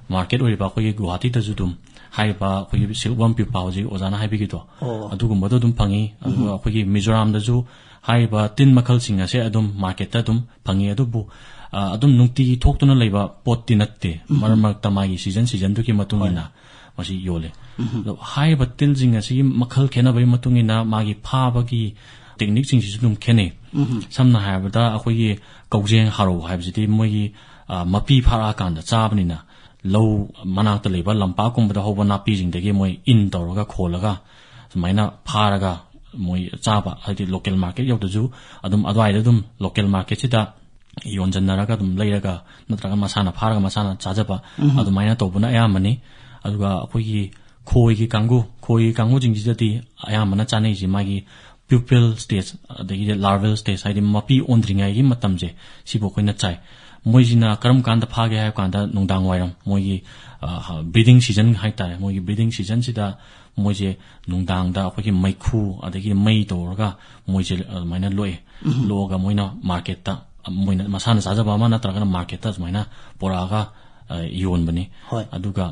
ꯃꯥꯔꯀꯦꯠ ꯑꯣꯏꯔꯤꯕ ꯑꯩꯈꯣꯏꯒꯤ ꯒꯨꯋꯥꯍꯥꯇꯤꯗꯁꯨ ꯑꯗꯨꯝ ꯍꯥꯏꯔꯤꯕ ꯑꯩꯈꯣꯏꯒꯤ silkworm pupa ꯍꯧꯖꯤꯛ ꯑꯣꯖꯥꯅ ꯍꯥꯏꯕꯤꯈꯤꯗꯣ, ꯑꯣ꯫ ꯑꯗꯨꯒꯨꯝꯕꯗꯣ ꯑꯗꯨꯝ ꯐꯪꯉꯤ꯫ ꯑꯗꯨꯒ ꯑꯩꯈꯣꯏꯒꯤ ꯃꯤꯖꯣꯔꯥꯝꯗꯁꯨ ꯍꯥꯏꯔꯤꯕ ꯇꯤꯟ ꯃꯈꯜꯁꯤꯡ ꯑꯁꯦ ꯑꯗꯨꯝ ꯃꯥꯔꯀꯦꯠꯇ ꯑꯗꯨꯝ ꯐꯪꯉꯤ꯫ ꯑꯗꯨꯕꯨ, ꯑ, ꯑꯗꯨꯝ ꯅꯨꯡꯇꯤꯒꯤ ꯊꯣꯛꯇꯨꯅ ꯂꯩꯕ ꯄꯣꯠꯇꯤ ꯅꯠꯇꯦ꯫ ꯃꯔꯛ ꯃꯔꯛꯇ ꯃꯥꯒꯤ ꯁꯤꯖꯟ ꯁꯤꯖꯟꯗꯨꯒꯤ ꯃꯇꯨꯡ ꯏꯟꯅ ꯃꯁꯤ ꯌꯣꯜꯂꯤ꯫ ꯑꯗꯣ ꯍꯥꯏꯔꯤꯕ ꯇꯤꯜꯁꯤꯡ ꯑꯁꯤꯒꯤ ꯃꯈꯜ ꯈꯦꯠꯅꯕꯒꯤ ꯃꯇꯨꯡ ꯏꯟꯅ ꯃꯥꯒꯤ ꯐꯥꯕꯒꯤ ꯇꯦꯛꯅꯤꯛꯁꯤꯡꯁꯤꯁꯨ ꯑꯗꯨꯝ ꯈꯦꯠꯅꯩ꯫ ꯁꯝꯅ ꯍꯥꯏꯔꯕꯗ ꯑꯩꯈꯣꯏꯒꯤ ꯀꯧꯖꯦꯡ ꯍꯥꯔꯧ ꯍꯥꯏꯕꯁꯤꯗꯤ ꯃꯣꯏꯒꯤ, ꯑ, ꯃꯄꯤ ꯐꯥꯔꯛꯑꯀꯥꯟꯗ ꯆꯥꯕꯅꯤꯅ ꯂꯧ ꯃꯅꯥꯛꯇ ꯂꯩꯕ ꯂꯝꯄꯥꯛꯀꯨꯝꯕꯗ ꯍꯧꯕ ꯅꯥꯄꯤꯁꯤꯡꯗꯒꯤ ꯃꯣꯏ ꯏꯟ ꯇꯧꯔꯒ ꯈꯣꯜꯂꯒ ꯁꯨꯃꯥꯏꯅ ꯐꯥꯔꯒ ꯃꯣꯏ ꯆꯥꯕ, ꯍꯥꯏꯗꯤ ꯂꯣꯀꯦꯜ ꯃꯥꯔꯀꯦꯠ ꯌꯧꯗ꯭ꯔꯁꯨ ꯑꯗꯨꯝ ꯑꯗꯨꯋꯥꯏꯗ ꯑꯗꯨꯝ ꯂꯣꯀꯦꯜ ꯃꯥꯔꯀꯦꯠꯁꯤꯗ ꯌꯣꯟꯁꯤꯟꯅꯔꯒ ꯑꯗꯨꯝ ꯂꯩꯔꯒ ꯅꯠꯇ꯭ꯔꯒ ꯃꯁꯥꯅ ꯐꯥꯔꯒ ꯃꯁꯥꯅ ꯆꯥꯖꯕ, ꯑꯗꯨꯃꯥꯏꯅ ꯇꯧꯕꯅ ꯑꯌꯥꯝꯕꯅꯤ꯫ ꯑꯗꯨꯒ ꯑꯩꯈꯣꯏꯒꯤ ꯈꯣꯏꯒꯤ ꯀꯥꯡꯕꯨ, ꯈꯣꯏꯒꯤ ꯀꯥꯡꯕꯨꯁꯤꯡꯁꯤꯗꯗꯤ ꯑꯌꯥꯝꯕꯅ ꯆꯥꯅꯩꯁꯤ ꯃꯥꯒꯤ pupal stage, ꯑꯗꯒꯤꯗꯤ larval stage, ꯍꯥꯏꯗꯤ ꯃꯄꯤ ꯑꯣꯟꯗ꯭ꯔꯤꯉꯩꯒꯤ ꯃꯇꯝꯁꯦ, ꯁꯤꯕꯨ ꯑꯩꯈꯣꯏꯅ ꯆꯥꯏ꯫ ꯃꯣꯏꯁꯤꯅ ꯀꯔꯝ ꯀꯥꯟꯗ ꯐꯥꯒꯦ ꯍꯥꯏꯕ ꯀꯥꯟꯗ ꯅꯨꯡꯗꯥꯡ ꯋꯥꯏꯔꯝ, ꯃꯣꯏꯒꯤ, ꯑ, breeding season ꯍꯥꯏꯇꯥꯔꯦ, ꯃꯣꯏꯒꯤ breeding seasonꯁꯤꯗ ꯃꯣꯏꯁꯦ ꯅꯨꯡꯗꯥꯡꯗ ꯑꯩꯈꯣꯏꯒꯤ ꯃꯩꯈꯨ ꯑꯗꯒꯤ ꯃꯩ ꯇꯧꯔꯒ ꯃꯣꯏꯁꯦ ꯑꯗꯨꯃꯥꯏꯅ ꯂꯣꯛꯑꯦ꯫ ꯂꯣꯛꯑꯒ ꯃꯣꯏꯅ ꯃꯥꯔꯀꯦꯠꯇ, ꯃꯣꯏꯅ ꯃꯁꯥꯅ ꯆꯥꯖꯕ ꯑꯃ ꯅꯠꯇ꯭ꯔꯒꯅ ꯃꯥꯔꯀꯦꯠꯇ ꯁꯨꯃꯥꯏꯅ ꯄꯨꯔꯛꯑꯒ, ꯑ, ꯌꯣꯟꯕꯅꯤ꯫ ꯍꯣꯏ꯫ ꯑꯗꯨꯒ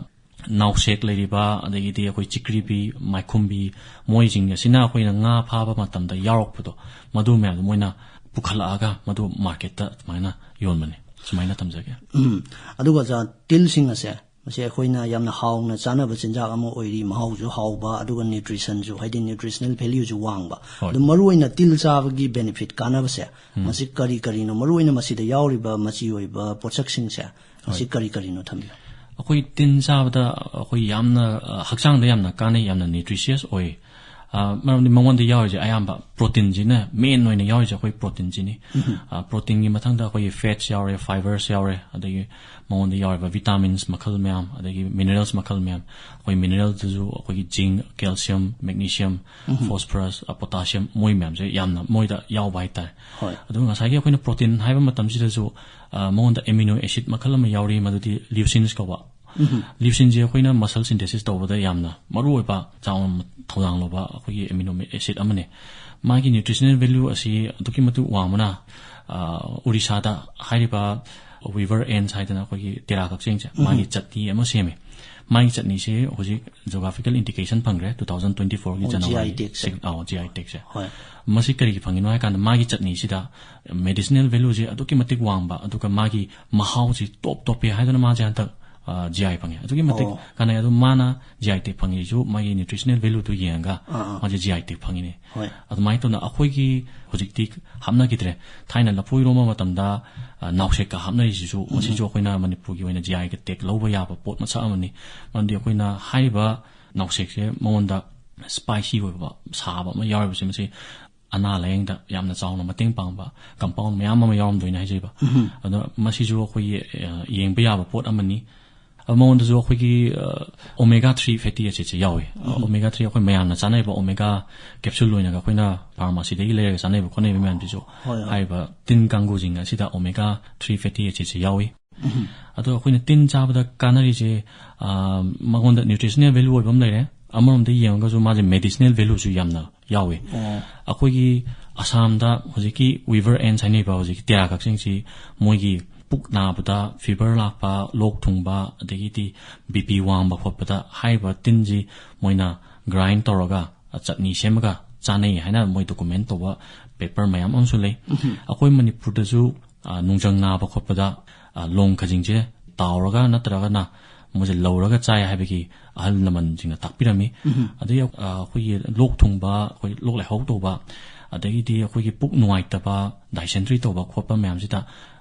ꯅꯥꯎꯁꯦꯛ ꯂꯩꯔꯤꯕ, ꯑꯗꯒꯤꯗꯤ ꯑꯩꯈꯣꯏ ꯆꯤꯛꯀ꯭ꯔꯤꯕꯤ, ꯃꯥꯏꯈꯨꯝꯕꯤ, ꯃꯣꯏꯁꯤꯡ ꯑꯁꯤꯅ ꯑꯩꯈꯣꯏꯅ ꯉꯥ ꯐꯥꯕ ꯃꯇꯝꯗ ꯌꯥꯎꯔꯛꯄꯗꯣ, ꯃꯗꯨ ꯃꯌꯥꯝꯗꯣ ꯃꯣꯏꯅ ꯄꯨꯈꯠꯂꯛꯑꯒ ꯃꯗꯨ ꯃꯥꯔꯀꯦꯠꯇ ꯑꯗꯨꯃꯥꯏꯅ ꯌꯣꯟꯕꯅꯦ꯫ ꯁꯨꯃꯥꯏꯅ ꯊꯝꯖꯒꯦ꯫ ꯎꯝ꯫ ꯑꯗꯨꯒ ꯑꯣꯖꯥ, ꯇꯤꯜꯁꯤꯡ ꯑꯁꯦ, ꯃꯁꯤ ꯑꯩꯈꯣꯏꯅ ꯌꯥꯝꯅ ꯍꯥꯎꯅ ꯆꯥꯅꯕ ꯆꯤꯟꯖꯥꯛ ꯑꯃ ꯑꯣꯏꯔꯤ, ꯃꯍꯥꯎꯁꯨ ꯍꯥꯎꯕ, ꯑꯗꯨꯒ ꯅ꯭ꯌꯨꯇ꯭ꯔꯤꯁꯟꯁꯨ, ꯍꯥꯏꯗꯤ ꯅ꯭ꯌꯨꯇ꯭ꯔꯤꯁꯅꯦꯜ ꯚꯦꯂ꯭ꯌꯨꯁꯨ ꯋꯥꯡꯕ꯫ ꯍꯣꯏ꯫ ꯑꯗꯨ ꯃꯔꯨꯑꯣꯏꯅ ꯇꯤꯜ ꯆꯥꯕꯒꯤ ꯕꯦꯅꯤꯐꯤꯠ, ꯀꯥꯟꯅꯕꯁꯦ ꯃꯁꯤ ꯀꯔꯤ ꯀꯔꯤꯅꯣ? ꯃꯔꯨꯑꯣꯏꯅ ꯃꯁꯤꯗ ꯌꯥꯎꯔꯤꯕ ꯃꯆꯤ ꯑꯣꯏꯕ ꯄꯣꯠꯁꯛꯁꯤꯡꯁꯦ ꯃꯁꯤ ꯀꯔꯤ ꯀꯔꯤꯅꯣ ꯊꯝꯕꯤꯌꯨ꯫ ꯑꯩꯈꯣꯏ ꯇꯤꯟ ꯆꯥꯕꯗ ꯑꯩꯈꯣꯏ ꯌꯥꯝꯅ, ꯑ, ꯍꯛꯆꯥꯡꯗ ꯌꯥꯝꯅ ꯀꯥꯟꯅꯩ, ꯌꯥꯝꯅ ꯅ꯭ꯌꯨꯇ꯭ꯔꯤꯁꯤꯌꯁ ꯑꯣꯏ꯫ ꯑ, ꯃꯔꯝꯗꯤ ꯃꯉꯣꯟꯗ ꯌꯥꯎꯔꯤꯁꯦ ꯑꯌꯥꯝꯕ ꯄ꯭ꯔꯣꯇꯤꯟꯁꯤꯅ ꯃꯦꯟ ꯑꯣꯏꯅ ꯌꯥꯎꯔꯤꯁꯦ, ꯑꯩꯈꯣꯏ ꯄ꯭ꯔꯣꯇꯤꯟꯁꯤꯅꯤ꯫ ꯑ, ꯄ꯭ꯔꯣꯇꯤꯟꯒꯤ ꯃꯊꯪꯗ ꯑꯩꯈꯣꯏꯒꯤ ꯐꯦꯠꯁ ꯌꯥꯎꯔꯦ, ꯐꯥꯏꯕꯔꯁ ꯌꯥꯎꯔꯦ, ꯑꯗꯒꯤ ꯃꯉꯣꯟꯗ ꯌꯥꯎꯔꯤꯕ ꯚꯤꯇꯥꯃꯤꯟꯁ ꯃꯈꯜ ꯃꯌꯥꯝ, ꯑꯗꯒꯤ ꯃꯤꯅꯔꯦꯜꯁ ꯃꯈꯜ ꯃꯌꯥꯝ꯫ ꯑꯩꯈꯣꯏ ꯃꯤꯅꯔꯦꯜꯗꯁꯨ ꯑꯩꯈꯣꯏꯒꯤ ꯖꯤꯡ, ꯀꯦꯜꯁꯤꯌꯝ, ꯃꯦꯒꯅꯤꯁꯤꯌꯝ, ꯐꯣꯁꯐꯔꯁ, ꯑ, ꯄꯣꯇꯥꯁꯤꯌꯝ, ꯃꯣꯏ ꯃꯌꯥꯝꯁꯦ ꯌꯥꯝꯅ ꯃꯣꯏꯗ ꯌꯥꯎꯕ ꯍꯥꯏꯇꯥꯔꯦ꯫ ꯍꯣꯏ꯫ ꯑꯗꯨꯒ ꯉꯁꯥꯏꯒꯤ ꯑꯩꯈꯣꯏꯅ ꯄ꯭ꯔꯣꯇꯤꯟ ꯍꯥꯏꯕ ꯃꯇꯝꯁꯤꯗꯁꯨ, ꯑ, ꯃꯉꯣꯟꯗ ꯑꯦꯃꯤꯅꯣ ꯑꯦꯁꯤꯠ ꯃꯈꯜ ꯑꯃ ꯌꯥꯎꯔꯤ, ꯃꯗꯨꯗꯤ ꯂ꯭ꯌꯨꯁꯤꯟꯁ ꯀꯧꯕ꯫ ꯂ꯭ꯌꯨꯁꯤꯟꯁꯦ ꯑꯩꯈꯣꯏꯅ ꯃꯁꯜ ꯁꯤꯟꯊꯦꯁꯤꯁ ꯇꯧꯕꯗ ꯌꯥꯝꯅ ꯃꯔꯨꯑꯣꯏꯕ, ꯆꯥꯎꯅ ꯊꯧꯗꯥꯡ ꯂꯧꯕ ꯑꯩꯈꯣꯏꯒꯤ ꯑꯦꯃꯤꯅꯣ ꯑꯦꯁꯤꯠ ꯑꯃꯅꯤ꯫ ꯃꯥꯒꯤ ꯅ꯭ꯌꯨꯇ꯭ꯔꯤꯁꯅꯦꯜ ꯚꯦꯂ꯭ꯌꯨ ꯑꯁꯤ ꯑꯗꯨꯛꯀꯤ ꯃꯇꯤꯛ ꯋꯥꯡꯕꯅ, ꯑ, ꯎꯔꯤꯁꯥꯗ ꯍꯥꯏꯔꯤꯕ ꯋꯤꯚꯔ ꯑꯦꯟꯁ ꯍꯥꯏꯗꯅ ꯑꯩꯈꯣꯏꯒꯤ ꯇꯦꯔꯥ ꯀꯛꯆꯦꯡꯁꯦ, ꯃꯥꯒꯤ ꯆꯠꯅꯤ ꯑꯃ ꯁꯦꯝꯃꯤ꯫ ꯃꯥꯒꯤ ꯆꯠꯅꯤꯁꯦ ꯍꯧꯖꯤꯛ ꯖꯣꯒ꯭ꯔꯥꯐꯤꯀꯦꯜ ꯏꯟꯗꯤꯀꯦꯁꯟ ꯐꯪꯈ꯭ꯔꯦ, ꯇꯨ ꯊꯥꯎꯖꯟ ꯇ꯭ꯋꯦꯟꯇꯤ ꯐꯣꯔꯒꯤ ꯑꯣ, ꯖꯅꯋꯥꯔꯤ ꯖꯤ ꯑꯥꯏ ꯇꯦꯒꯁꯦ꯫ ꯁꯤꯛ-, ꯑꯧ, ꯖꯤ ꯑꯥꯏ ꯇꯦꯒꯁꯦ꯫ ꯍꯣꯏ꯫ ꯃꯁꯤ ꯀꯔꯤꯒꯤ ꯐꯪꯉꯤꯅꯣ ꯍꯥꯏ ꯀꯥꯟꯗ, ꯃꯥꯒꯤ ꯆꯠꯅꯤꯁꯤꯗ ꯃꯦꯗꯤꯁꯤꯅꯦꯜ ꯚꯦꯂ꯭ꯌꯨꯁꯦ ꯑꯗꯨꯛꯀꯤ ꯃꯇꯤꯛ ꯋꯥꯡꯕ, ꯑꯗꯨꯒ ꯃꯥꯒꯤ ꯃꯍꯥꯎꯁꯤ ꯇꯣꯞ ꯇꯣꯞꯄꯦ ꯍꯥꯏꯗꯨꯅ ꯃꯥꯁꯦ ꯍꯟꯗꯛ, ꯑ, ꯖꯤ ꯑꯥꯏ ꯐꯪꯉꯦ꯫ ꯑꯗꯨꯛꯀꯤ ꯃꯇꯤꯛ ꯑꯣ꯫ ꯀꯥꯟꯅꯩ꯫ ꯑꯗꯨ ꯃꯥꯅ ꯖꯤ ꯑꯥꯏ ꯇꯦꯒ ꯐꯪꯉꯤꯁꯤꯁꯨ ꯃꯥꯒꯤ ꯅ꯭ꯌꯨꯇ꯭ꯔꯤꯁꯅꯦꯜ ꯚꯦꯂ꯭ꯌꯨꯗꯨ ꯌꯦꯡꯉꯒ ꯑꯥ, ꯑꯥ꯫ ꯃꯥꯁꯦ ꯖꯤ ꯑꯥꯏ ꯇꯦꯒ ꯐꯪꯉꯤꯅꯦ꯫ ꯍꯣꯏ꯫ ꯑꯗꯨꯃꯥꯏꯅ ꯇꯧꯅ ꯑꯩꯈꯣꯏꯒꯤ ꯍꯧꯖꯤꯛꯇꯤ ꯍꯥꯞꯅꯈꯤꯗ꯭ꯔꯦ꯫ ꯊꯥꯏꯅ ꯂꯐꯨ ꯏꯔꯣꯝꯕ ꯃꯇꯝꯗ, ꯑ, ꯅꯥꯎꯁꯦꯛꯀ ꯍꯥꯞꯅꯔꯤꯁꯤꯁꯨ, ꯃꯁꯤꯁꯨ ꯑꯩꯈꯣꯏꯅ ꯃꯅꯤꯄꯨꯔꯒꯤ ꯑꯣꯏꯅ ꯖꯤ ꯑꯥꯏꯒ ꯇꯦꯒ ꯂꯧꯕ ꯌꯥꯕ ꯄꯣꯠ ꯃꯁꯛ ꯑꯃꯅꯤ꯫ ꯃꯔꯝꯗꯤ ꯑꯩꯈꯣꯏꯅ ꯍꯥꯏꯔꯤꯕ ꯅꯥꯎꯁꯦꯛꯁꯦ ꯃꯉꯣꯟꯗ ꯁ꯭ꯄꯥꯏꯁꯤ ꯑꯣꯏꯕ, ꯁꯥꯕ ꯑꯃ ꯌꯥꯎꯔꯤꯕꯁꯦ, ꯃꯁꯤ ꯑꯅꯥ ꯂꯥꯌꯦꯡꯗ ꯌꯥꯝꯅ ꯆꯥꯎꯅ ꯃꯇꯦꯡ ꯄꯥꯡꯕ ꯀꯝꯄꯥꯎꯟ ꯃꯌꯥꯝ ꯑꯃ ꯌꯥꯎꯔꯝꯗꯣꯏꯅꯦ ꯍꯥꯏꯖꯔꯤꯕ꯫ ꯑꯗꯣ ꯃꯁꯤꯁꯨ ꯑꯩꯈꯣꯏꯒꯤ, ꯑ, ꯌꯦꯡꯕ ꯌꯥꯕ ꯄꯣꯠ ꯑꯃꯅꯤ꯫ ꯑꯗꯣ ꯃꯉꯣꯟꯗꯁꯨ ꯑꯩꯈꯣꯏꯒꯤ, ꯑ, ꯑꯣꯃꯦꯒꯥ ꯊ꯭ꯔꯤ ꯐꯦꯇꯤ ꯑꯦꯁꯤꯠꯁꯦ ꯌꯥꯎꯋꯤ꯫ ꯑꯣꯃꯦꯒꯥ ꯊ꯭ꯔꯤ ꯑꯩꯈꯣꯏ ꯃꯌꯥꯝꯅ ꯆꯥꯅꯔꯤꯕ ꯑꯣꯃꯦꯒꯥ ꯀꯦꯞꯁꯨꯜ ꯑꯣꯏꯅꯒ ꯑꯩꯈꯣꯏꯅ ꯐꯥꯔꯃꯥꯁꯤꯗꯒꯤ ꯂꯩꯔꯒ ꯆꯥꯅꯔꯤꯕ ꯈꯣꯠꯅꯔꯤꯕ ꯃꯌꯥꯝꯁꯤꯁꯨ, ꯍꯣꯏ, ꯍꯣꯏ꯫ ꯍꯥꯏꯔꯤꯕ ꯇꯤꯟ ꯀꯥꯡꯒꯨꯁꯤꯡ ꯑꯁꯤꯗ ꯑꯣꯃꯦꯒꯥ ꯊ꯭ꯔꯤ ꯐꯦꯇꯤ ꯑꯦꯁꯤꯠꯁꯦ ꯌꯥꯎꯋꯤ꯫ ꯑꯗꯣ ꯑꯩꯈꯣꯏꯅ ꯇꯤꯟ ꯆꯥꯕꯗ ꯀꯥꯟꯅꯔꯤꯁꯦ, ꯑ, ꯃꯉꯣꯟꯗ ꯅ꯭ꯌꯨꯇ꯭ꯔꯤꯁꯅꯦꯜ ꯚꯦꯂ꯭ꯌꯨ ꯑꯣꯏꯕ ꯑꯃ ꯂꯩꯔꯦ, ꯑꯃꯔꯣꯝꯗ ꯌꯦꯡꯉꯒꯁꯨ ꯃꯥꯁꯦ ꯃꯦꯗꯤꯁꯅꯦꯜ ꯚꯦꯂ꯭ꯌꯨꯁꯨ ꯌꯥꯝꯅ ꯌꯥꯎꯋꯤ꯫ ꯑꯣ꯫ ꯑꯩꯈꯣꯏꯒꯤ ꯑꯁꯥꯝꯗ ꯍꯧꯖꯤꯛꯀꯤ ꯋꯤꯚꯔ ꯑꯦꯟꯁ ꯍꯥꯏꯅꯔꯤꯕ ꯍꯧꯖꯤꯛꯀꯤ ꯇꯦꯔꯥ ꯀꯛꯆꯦꯡꯁꯤ ꯃꯣꯏꯒꯤ ꯄꯨꯛ ꯅꯥꯕꯗ, ꯐꯤꯚꯔ ꯂꯥꯛꯄ, ꯂꯣꯛ ꯊꯨꯡꯕ, ꯑꯗꯒꯤꯗꯤ ꯕꯤ ꯄꯤ ꯋꯥꯡꯕ ꯈꯣꯠꯄꯗ ꯍꯥꯏꯔꯤꯕ ꯇꯤꯟꯁꯤ ꯃꯣꯏꯅ ꯒ꯭ꯔꯥꯏꯟ ꯇꯧꯔꯒ, ꯑ, ꯆꯠꯅꯤ ꯁꯦꯝꯃꯒ ꯆꯥꯅꯩ ꯍꯥꯏꯅ ꯃꯣꯏ ꯗꯣꯀꯨꯃꯦꯟ ꯇꯧꯕ ꯄꯦꯄꯔ ꯃꯌꯥꯝ ꯑꯃꯁꯨ ꯂꯩ꯫ ꯑꯩꯈꯣꯏ ꯃꯅꯤꯄꯨꯔꯗꯁꯨ, ꯑ, ꯅꯨꯡꯖꯪ ꯅꯥꯕ ꯈꯣꯠꯄꯗ, ꯑ, ꯂꯣꯡ ꯈꯖꯤꯡꯁꯦ ꯇꯥꯎꯔꯒ ꯅꯠꯇ꯭ꯔꯒꯅ ꯃꯣꯏꯁꯦ ꯂꯧꯔꯒ ꯆꯥꯏ ꯍꯥꯏꯕꯒꯤ ꯑꯍꯜ ꯂꯃꯟꯁꯤꯡꯅ ꯇꯥꯛꯄꯤꯔꯝꯃꯤ꯫ ꯑꯗꯒꯤ, ꯑ, ꯑꯩꯈꯣꯏꯒꯤ ꯂꯣꯛ ꯊꯨꯡꯕ, ꯑꯩꯈꯣꯏ ꯂꯣꯛ ꯂꯥꯏꯍꯧ ꯇꯧꯕ, ꯑꯗꯒꯤꯗꯤ ꯑꯩꯈꯣꯏꯒꯤ ꯄꯨꯛ ꯅꯨꯡꯉꯥꯏꯇꯕ, ꯗꯥꯏꯁꯦꯟꯇ꯭ꯔꯤ ꯇꯧꯕ ꯈꯣꯠꯄ ꯃꯌꯥꯝꯁꯤꯗ,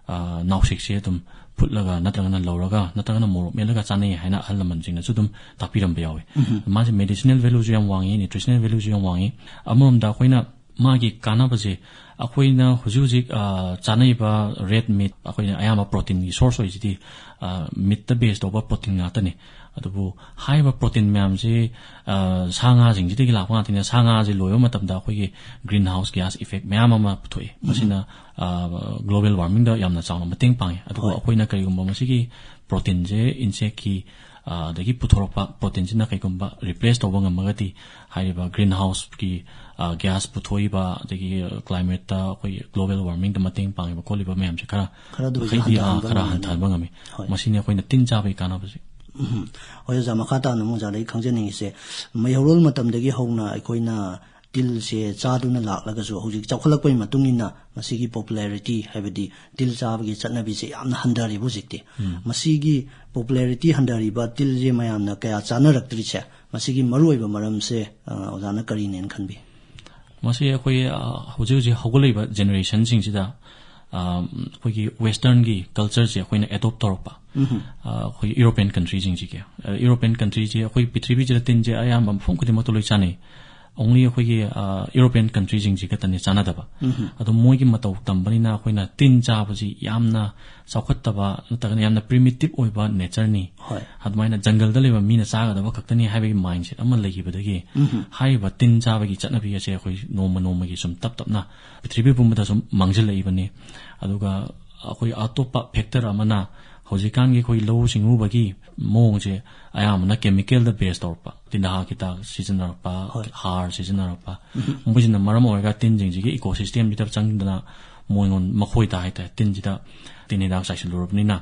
ꯑ, ꯅꯥꯎꯁꯦꯛꯁꯦ ꯑꯗꯨꯝ ꯐꯨꯠꯂꯒ ꯅꯠꯇ꯭ꯔꯒꯅ ꯂꯧꯔꯒ ꯅꯠꯇ꯭ꯔꯒꯅ ꯃꯣꯔꯣꯛ ꯃꯦꯠꯂꯒ ꯆꯥꯅꯩ ꯍꯥꯏꯅ ꯑꯍꯜ ꯂꯃꯟꯁꯤꯡꯅꯁꯨ ꯑꯗꯨꯝ ꯇꯥꯛꯄꯤꯔꯝꯕ ꯌꯥꯎꯋꯤ꯫ ꯃꯥꯁꯦ ꯃꯦꯗꯤꯁꯤꯅꯦꯜ ꯚꯦꯂꯨꯁꯨ ꯌꯥꯝ ꯋꯥꯡꯉꯤ, ꯅ꯭ꯌꯨꯇ꯭ꯔꯤꯁꯅꯦꯜ ꯚꯦꯂꯨꯁꯨ ꯌꯥꯝ ꯋꯥꯡꯉꯤ꯫ ꯑꯃꯔꯣꯝꯗ ꯑꯩꯈꯣꯏꯅ ꯃꯥꯒꯤ ꯀꯥꯟꯅꯕꯁꯦ, ꯑꯩꯈꯣꯏꯅ ꯍꯧꯖꯤꯛ ꯍꯧꯖꯤꯛ, ꯑ, ꯆꯥꯅꯔꯤꯕ ꯔꯦꯗ ꯃꯤꯠ, ꯑꯩꯈꯣꯏꯅ ꯑꯌꯥꯝꯕ ꯄ꯭ꯔꯣꯇꯤꯟꯒꯤ ꯁꯣꯔꯁ ꯑꯣꯏꯁꯤꯗꯤ, ꯑ, ꯃꯤꯠꯇ ꯕꯦꯁ ꯇꯧꯕ ꯄ꯭ꯔꯣꯇꯤꯟ ꯉꯥꯛꯇꯅꯤ꯫ ꯑꯗꯨꯕꯨ ꯍꯥꯏꯔꯤꯕ ꯄ꯭ꯔꯣꯇꯤꯟ ꯃꯌꯥꯝꯁꯤ, ꯑ, ꯁꯥ ꯉꯥꯁꯤꯡꯁꯤꯗꯒꯤ ꯂꯥꯛꯄ ꯉꯥꯛꯇꯅꯤꯅ, ꯁꯥ ꯉꯥꯁꯦ ꯂꯣꯏꯕ ꯃꯇꯝꯗ ꯑꯩꯈꯣꯏꯒꯤ ꯒ꯭ꯔꯤꯟ ꯍꯥꯎꯁ ꯒ꯭ꯌꯥꯁ ꯏꯐꯦꯛ ꯃꯌꯥꯝ ꯑꯃ ꯄꯨꯊꯣꯛꯏ꯫ ꯃꯁꯤꯅ, ꯑ, ꯒ꯭ꯂꯣꯕꯦꯜ ꯋꯥꯔꯃꯤꯡꯗ ꯌꯥꯝꯅ ꯆꯥꯎꯅ ꯃꯇꯦꯡ ꯄꯥꯡꯉꯤ꯫ ꯑꯗꯨꯕꯨ ꯑꯩꯈꯣꯏꯅ ꯀꯔꯤꯒꯨꯝꯕ ꯃꯁꯤꯒꯤ ꯄ꯭ꯔꯣꯇꯤꯟꯁꯦ ꯏꯟꯁꯦꯛꯀꯤ, ꯑ, ꯑꯗꯒꯤ ꯄꯨꯊꯣꯔꯛꯄ ꯄ꯭ꯔꯣꯇꯤꯟꯁꯤꯅ ꯀꯩꯒꯨꯝꯕ ꯔꯤꯄ꯭ꯂꯦꯁ ꯇꯧꯕ ꯉꯝꯃꯒꯗꯤ, ꯍꯥꯏꯔꯤꯕ ꯒ꯭ꯔꯤꯟ ꯍꯥꯎꯁꯀꯤ, ꯑ, ꯒ꯭ꯌꯥꯁ ꯄꯨꯊꯣꯛꯏꯕ, ꯑꯗꯒꯤ ꯀ꯭ꯂꯥꯏꯃꯦꯠꯇ ꯑꯩꯈꯣꯏ ꯒ꯭ꯂꯣꯕꯦꯜ ꯋꯥꯔꯃꯤꯡꯗ ꯃꯇꯦꯡ ꯄꯥꯡꯉꯤꯕ ꯈꯣꯠꯂꯤꯕ ꯃꯌꯥꯝꯁꯦ ꯈꯔ ꯈꯔꯗ ꯑꯣꯏꯔꯁꯨ ꯃꯈꯩꯗꯤ, ꯑ, ꯍꯟꯊꯍꯟꯕ ꯈꯔ ꯉꯝꯒꯅꯤ꯫ ꯍꯟꯊꯍꯟꯕ ꯉꯝꯃꯤ꯫ ꯍꯣꯏ꯫ ꯃꯁꯤꯅꯤ ꯑꯩꯈꯣꯏꯅ ꯇꯤꯟ ꯆꯥꯕꯒꯤ ꯀꯥꯟꯅꯕꯁꯦ꯫ ꯎꯝ꯫ ꯍꯣꯏ, ꯑꯣꯖꯥ, ꯃꯈꯥ ꯇꯥꯅ ꯑꯃꯨꯛ ꯑꯣꯖꯥꯗꯒꯤ ꯈꯪꯖꯅꯤꯡꯉꯤꯁꯦ, ꯃꯩꯍꯧꯔꯣꯜ ꯃꯇꯝꯗꯒꯤ ꯍꯧꯅ ꯑꯩꯈꯣꯏꯅ ꯇꯤꯜꯁꯦ ꯆꯥꯗꯨꯅ ꯂꯥꯛꯂꯒꯁꯨ, ꯍꯧꯖꯤꯛ ꯆꯥꯎꯈꯠꯂꯛꯄꯒꯤ ꯃꯇꯨꯡ ꯏꯟꯅ ꯃꯁꯤꯒꯤ ꯄꯣꯄꯨꯂꯦꯔꯤꯇꯤ, ꯍꯥꯏꯕꯗꯤ ꯇꯤꯜ ꯆꯥꯕꯒꯤ ꯆꯠꯅꯕꯤꯁꯦ ꯌꯥꯝꯅ ꯍꯟꯊꯔꯦꯕ ꯍꯧꯖꯤꯛꯇꯤ꯫ ꯎꯝ꯫ ꯃꯁꯤꯒꯤ ꯄꯣꯄꯨꯂꯦꯔꯤꯇꯤ ꯍꯟꯊꯔꯤꯕ, ꯇꯤꯜꯁꯦ ꯃꯌꯥꯝꯅ ꯀꯌꯥ ꯆꯥꯅꯔꯛꯇ꯭ꯔꯤꯁꯦ, ꯃꯁꯤꯒꯤ ꯃꯔꯨꯑꯣꯏꯕ ꯃꯔꯝꯁꯦ, ꯑ, ꯑꯣꯖꯥꯅ ꯀꯔꯤꯅꯦꯅ ꯈꯟꯕꯤ? ꯃꯁꯤ ꯑꯩꯈꯣꯏ, ꯑ, ꯍꯧꯖꯤꯛ ꯍꯧꯖꯤꯛ ꯍꯧꯒꯠꯂꯛꯏꯕ ꯖꯦꯅꯦꯔꯦꯁꯟꯁꯤꯡꯁꯤꯗ, ꯑ, ꯑꯩꯈꯣꯏꯒꯤ ꯋꯦꯁꯇꯔꯟꯒꯤ ꯀꯜꯆꯔꯁꯦ ꯑꯩꯈꯣꯏꯅ ꯑꯦꯗꯣꯞ ꯇꯧꯔꯛꯄ꯫ ꯎꯝ꯫ ꯑ, ꯑꯩꯈꯣꯏꯒꯤ ꯌꯨꯔꯣꯄꯤꯌꯟ ꯀꯟꯇ꯭ꯔꯤꯁꯤꯡꯁꯤꯒꯤ, ꯑ, ꯌꯨꯔꯣꯄꯤꯌꯟ ꯀꯟꯇ꯭ꯔꯤꯁꯦ ꯑꯩꯈꯣꯏ ꯄ꯭ꯔꯤꯊꯤꯕꯤꯁꯤꯗ ꯇꯤꯟꯁꯦ ꯑꯌꯥꯝꯕ ꯃꯐꯝ ꯈꯨꯗꯤꯡꯃꯛꯇ ꯂꯣꯏ ꯆꯥꯅꯩ꯫ Only ꯑꯩꯈꯣꯏꯒꯤ, ꯑ, ꯌꯨꯔꯣꯄꯤꯌꯟ ꯀꯟꯇ꯭ꯔꯤꯁꯤꯡꯁꯤ ꯈꯛꯇꯅꯤ ꯆꯥꯅꯗꯕ꯫ ꯎꯝ꯫ ꯑꯗꯣ ꯃꯣꯏꯒꯤ ꯃꯇꯧ ꯇꯝꯕꯅꯤꯅ ꯑꯩꯈꯣꯏꯅ ꯇꯤꯟ ꯆꯥꯕꯁꯤ ꯌꯥꯝꯅ ꯆꯥꯎꯈꯠꯇꯕ ꯅꯠꯇ꯭ꯔꯒꯅ ꯌꯥꯝꯅ ꯄ꯭ꯔꯤꯃꯤꯇꯤꯞ ꯑꯣꯏꯕ ꯅꯦꯆꯔꯅꯤ꯫ ꯍꯣꯏ꯫ ꯑꯗꯨꯃꯥꯏꯅ ꯖꯪꯒꯜꯗ ꯂꯩꯕ ꯃꯤꯅ ꯆꯥꯒꯗꯕ ꯈꯛꯇꯅꯤ ꯍꯥꯏꯕꯒꯤ ꯃꯥꯏꯟꯁꯦꯠ ꯑꯃ ꯂꯩꯈꯤꯕꯗꯒꯤ ꯎꯝ꯫ ꯍꯥꯏꯔꯤꯕ ꯇꯤꯟ ꯆꯥꯕꯒꯤ ꯆꯠꯅꯕꯤ ꯑꯁꯦ ꯑꯩꯈꯣꯏ ꯅꯣꯡꯃ ꯅꯣꯡꯃꯒꯤ ꯁꯨꯝ ꯇꯞ ꯇꯞꯅ ꯄ꯭ꯔꯤꯊꯤꯕꯤ ꯄꯨꯝꯕꯗ ꯁꯨꯝ ꯃꯥꯡꯁꯤꯜꯂꯛꯏꯕꯅꯤ꯫ ꯑꯗꯨꯒ ꯑꯩꯈꯣꯏ ꯑꯇꯣꯞꯄ ꯐꯦꯛꯇꯔ ꯑꯃꯅ ꯍꯧꯖꯤꯛꯀꯥꯟꯒꯤ ꯑꯩꯈꯣꯏ ꯂꯧꯎ ꯁꯤꯡꯎꯕꯒꯤ ꯃꯑꯣꯡꯁꯦ ꯑꯌꯥꯝꯕꯅ ꯀꯦꯃꯤꯀꯦꯜꯗ ꯕꯦꯁ ꯇꯧꯔꯛꯄ, ꯇꯤꯜꯍꯥꯠ ꯍꯤꯗꯥꯛ ꯁꯤꯖꯤꯟꯅꯔꯛꯄ, ꯍꯣꯏ꯫ ꯍꯥꯔ ꯁꯤꯖꯤꯟꯅꯔꯛꯄ, ꯎꯝ꯫ ꯃꯣꯏꯁꯤꯅ ꯃꯔꯝ ꯑꯣꯏꯔꯒ ꯇꯤꯟꯁꯤꯡꯁꯤꯒꯤ ꯏꯀꯣꯁꯤꯁꯇꯦꯝꯁꯤꯗ ꯆꯪꯗꯅ ꯃꯣꯏꯉꯣꯟ ꯃꯈꯣꯏꯗ ꯍꯥꯏꯇꯥꯔꯦ, ꯇꯤꯟꯁꯤꯗ ꯇꯤꯟ ꯍꯤꯗꯥꯛ ꯆꯥꯏꯁꯤꯜꯂꯨꯔꯕꯅꯤꯅ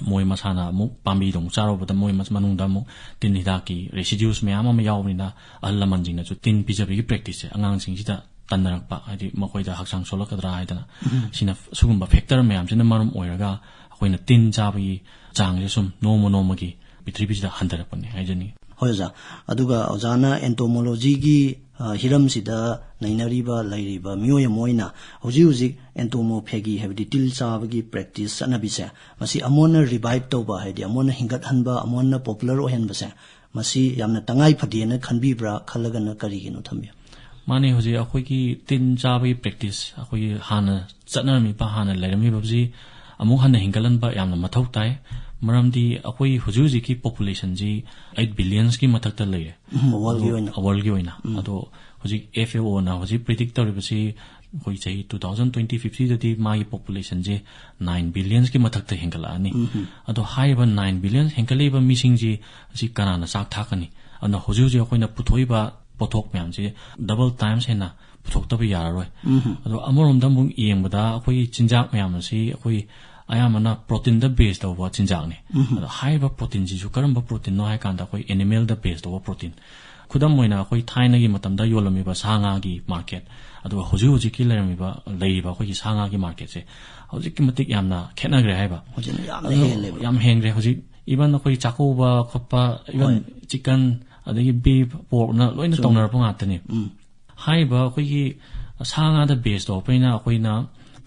ꯃꯣꯏ ꯃꯁꯥꯅ ꯑꯃꯨꯛ ꯄꯥꯝꯕꯤꯗꯣ ꯑꯃꯨꯛ ꯆꯥꯔꯨꯕꯗ ꯃꯣꯏ ꯃꯅꯨꯡꯗ ꯑꯃꯨꯛ ꯇꯤꯟ ꯍꯤꯗꯥꯛꯀꯤ ꯔꯦꯁꯤꯗ꯭ꯌꯨꯁ ꯃꯌꯥꯝ ꯑꯃ ꯌꯥꯎꯕꯅꯤꯅ ꯑꯍꯜ ꯂꯃꯟꯁꯤꯡꯅꯁꯨ ꯇꯤꯟ ꯄꯤꯖꯕꯒꯤ ꯄ꯭ꯔꯦꯛꯇꯤꯁꯁꯦ ꯑꯉꯥꯡꯁꯤꯡꯁꯤꯗ ꯇꯟꯅꯔꯛꯄ, ꯍꯥꯏꯗꯤ ꯃꯈꯣꯏꯗ ꯍꯛꯆꯥꯡ ꯁꯣꯛꯂꯛꯀꯗ꯭ꯔꯥ ꯍꯥꯏꯗꯅ꯫ ꯁꯤꯅ, ꯁꯤꯒꯨꯝꯕ ꯐꯦꯛꯇꯔ ꯃꯌꯥꯝꯁꯤꯅ ꯃꯔꯝ ꯑꯣꯏꯔꯒ ꯑꯩꯈꯣꯏꯅ ꯇꯤꯟ ꯆꯥꯕꯒꯤ ꯆꯥꯡꯁꯦ ꯁꯨꯝ ꯅꯣꯡꯃ ꯅꯣꯡꯃꯒꯤ ꯄ꯭ꯔꯤꯊꯤꯕꯤꯁꯤꯗ ꯍꯟꯊꯔꯛꯄꯅꯦ ꯍꯥꯏꯖꯅꯤꯡꯉꯤ꯫ ꯍꯣꯏ ꯑꯣꯖꯥ, ꯑꯗꯨꯒ ꯑꯣꯖꯥꯅ ꯑꯦꯟꯇꯣꯃꯣꯂꯣꯖꯤꯒꯤ, ꯑ, ꯍꯤꯔꯝꯁꯤꯗ ꯅꯩꯅꯔꯤꯕ, ꯂꯩꯔꯤꯕ ꯃꯤꯑꯣꯏ ꯑꯃ ꯑꯣꯏꯅ ꯍꯧꯖꯤꯛ ꯍꯧꯖꯤꯛ ꯑꯦꯟꯇꯣꯃꯣꯐꯦꯒꯤ, ꯍꯥꯏꯕꯗꯤ ꯇꯤꯜ ꯆꯥꯕꯒꯤ ꯄ꯭ꯔꯦꯛꯇꯤꯁ ꯆꯠꯅꯕꯤꯁꯦ, ꯃꯁꯤ ꯑꯃꯨꯛ ꯍꯟꯅ ꯔꯤꯚꯥꯏꯚ ꯇꯧꯕ, ꯍꯥꯏꯗꯤ ꯑꯃꯨꯛ ꯍꯟꯅ ꯍꯤꯡꯒꯠꯍꯟꯕ, ꯑꯃꯨꯛ ꯍꯟꯅ ꯄꯣꯄꯨꯂꯔ ꯑꯣꯏꯍꯟꯕꯁꯦ, ꯃꯁꯤ ꯌꯥꯝꯅ ꯇꯉꯥꯏ ꯐꯗꯦꯅ ꯈꯟꯕꯤꯕ꯭ꯔꯥ? ꯈꯜꯂꯒꯅ ꯀꯔꯤꯒꯤꯅꯣ ꯊꯝꯕꯤꯌꯨ꯫ ꯃꯥꯅꯦ, ꯍꯧꯖꯤꯛ ꯑꯩꯈꯣꯏꯒꯤ ꯇꯤꯟ ꯆꯥꯕꯒꯤ ꯄ꯭ꯔꯦꯛꯇꯤꯁ, ꯑꯩꯈꯣꯏꯒꯤ ꯍꯥꯟꯅ ꯆꯠꯅꯔꯝꯃꯤꯕ, ꯍꯥꯟꯅ ꯂꯩꯔꯝꯃꯤꯕꯁꯤ ꯑꯃꯨꯛ ꯍꯟꯅ ꯍꯤꯡꯒꯠꯍꯟꯕ ꯌꯥꯝꯅ ꯃꯊꯧ ꯇꯥꯏ꯫ ꯃꯔꯝꯗꯤ ꯑꯩꯈꯣꯏ ꯍꯧꯖꯤꯛ ꯍꯧꯖꯤꯛꯀꯤ ꯄꯣꯄꯨꯂꯦꯁꯟꯁꯤ ꯑꯩꯠ ꯕꯤꯂꯤꯌꯟꯁꯀꯤ ꯃꯊꯛꯇ ꯂꯩꯔꯦ꯫ ꯎꯝ, worldꯒꯤ ꯑꯗꯣ ꯑꯣꯏꯅ꯫ Worldꯒꯤ ꯑꯣꯏꯅ꯫ ꯎꯝ꯫ ꯑꯗꯣ ꯍꯧꯖꯤꯛ F A Oꯅ ꯍꯧꯖꯤꯛ ꯄ꯭ꯔꯤꯗꯤꯛ ꯇꯧꯔꯤꯕꯁꯤ ꯑꯩꯈꯣꯏ ꯆꯍꯤ two thousand twenty fiftyꯗꯗꯤ ꯃꯥꯒꯤ ꯄꯣꯄꯨꯂꯦꯁꯟꯁꯦ nine billionꯁꯀꯤ ꯃꯊꯛꯇ ꯍꯦꯟꯒꯠꯂꯛꯑꯅꯤ꯫ ꯎꯝ꯫ ꯑꯗꯣ ꯍꯥꯏꯔꯤꯕ nine billion ꯍꯦꯟꯒꯠꯂꯛꯏꯕ ꯃꯤꯁꯤꯡꯁꯤ ꯑꯁꯤ ꯀꯅꯥꯅ ꯆꯥꯛ ꯊꯥꯛꯀꯅꯤ? ꯑꯗꯨꯅ ꯍꯧꯖꯤꯛ ꯍꯧꯖꯤꯛ ꯑꯩꯈꯣꯏꯅ ꯄꯨꯊꯣꯛꯏꯕ ꯄꯣꯠꯊꯣꯛ ꯃꯌꯥꯝꯁꯤ double times ꯍꯦꯟꯅ ꯄꯨꯊꯣꯛꯇꯕ ꯌꯥꯔꯔꯣꯏ꯫ ꯎꯝ꯫ ꯑꯗꯣ ꯑꯃꯔꯣꯝꯗ ꯑꯃꯨꯛ ꯌꯦꯡꯕꯗ ꯑꯩꯈꯣꯏꯒꯤ ꯆꯤꯟꯖꯥꯛ ꯃꯌꯥꯝ ꯑꯁꯤ ꯑꯩꯈꯣꯏ ꯑꯌꯥꯝꯕꯅ ꯄ꯭ꯔꯣꯇꯤꯟꯗ ꯕꯦꯁ ꯇꯧꯕ ꯆꯤꯟꯖꯥꯛꯅꯤ꯫ ꯎꯝ꯫ ꯑꯗꯣ ꯍꯥꯏꯔꯤꯕ ꯄ꯭ꯔꯣꯇꯤꯟꯁꯤꯁꯨ ꯀꯔꯝꯕ ꯄ꯭ꯔꯣꯇꯤꯟꯅꯣ ꯍꯥꯏ ꯀꯥꯟꯗ ꯑꯩꯈꯣꯏ ꯑꯦꯅꯤꯃꯦꯜꯗ ꯕꯦꯁ ꯇꯧꯕ ꯄ꯭ꯔꯣꯇꯤꯟ꯫ ꯈꯨꯗꯝ ꯑꯣꯏꯅ ꯑꯩꯈꯣꯏ ꯊꯥꯏꯅꯒꯤ ꯃꯇꯝꯗ ꯌꯣꯜꯂꯝꯃꯤꯕ ꯁꯥ ꯉꯥꯒꯤ ꯃꯥꯔꯀꯦꯠ, ꯑꯗꯨꯒ ꯍꯧꯖꯤꯛ ꯍꯧꯖꯤꯛꯀꯤ ꯂꯩꯔꯝꯃꯤꯕ, ꯂꯩꯔꯤꯕ ꯑꯩꯈꯣꯏꯒꯤ ꯁꯥ ꯉꯥꯒꯤ ꯃꯥꯔꯀꯦꯠꯁꯦ ꯍꯧꯖꯤꯛꯀꯤ ꯃꯇꯤꯛ ꯌꯥꯝꯅ ꯈꯦꯠꯅꯈ꯭ꯔꯦ ꯍꯥꯏꯕ꯫ ꯍꯧꯖꯤꯛꯅ ꯌꯥꯝꯅ ꯑꯗꯣ ꯍꯦꯜꯂꯦꯕ꯫ ꯌꯥꯝ ꯍꯦꯟꯈ꯭ꯔꯦ ꯍꯧꯖꯤꯛ꯫ Even ꯑꯩꯈꯣꯏ ꯆꯥꯛꯀꯧꯕ ꯈꯣꯠꯄ, even ꯍꯣꯏ꯫ Chicken, ꯑꯗꯒꯤ beef, porkꯅ ꯂꯣꯏꯅ ꯆꯨꯝꯃꯦ꯫ ꯇꯧꯅꯔꯛꯄ ꯉꯥꯛꯇꯅꯤ꯫ ꯎꯝ꯫ ꯍꯥꯏꯔꯤꯕ ꯑꯩꯈꯣꯏꯒꯤ ꯁꯥ ꯉꯥꯗ ꯕꯦꯁ ꯇꯧꯔꯛꯄꯅꯤꯅ ꯑꯩꯈꯣꯏꯅ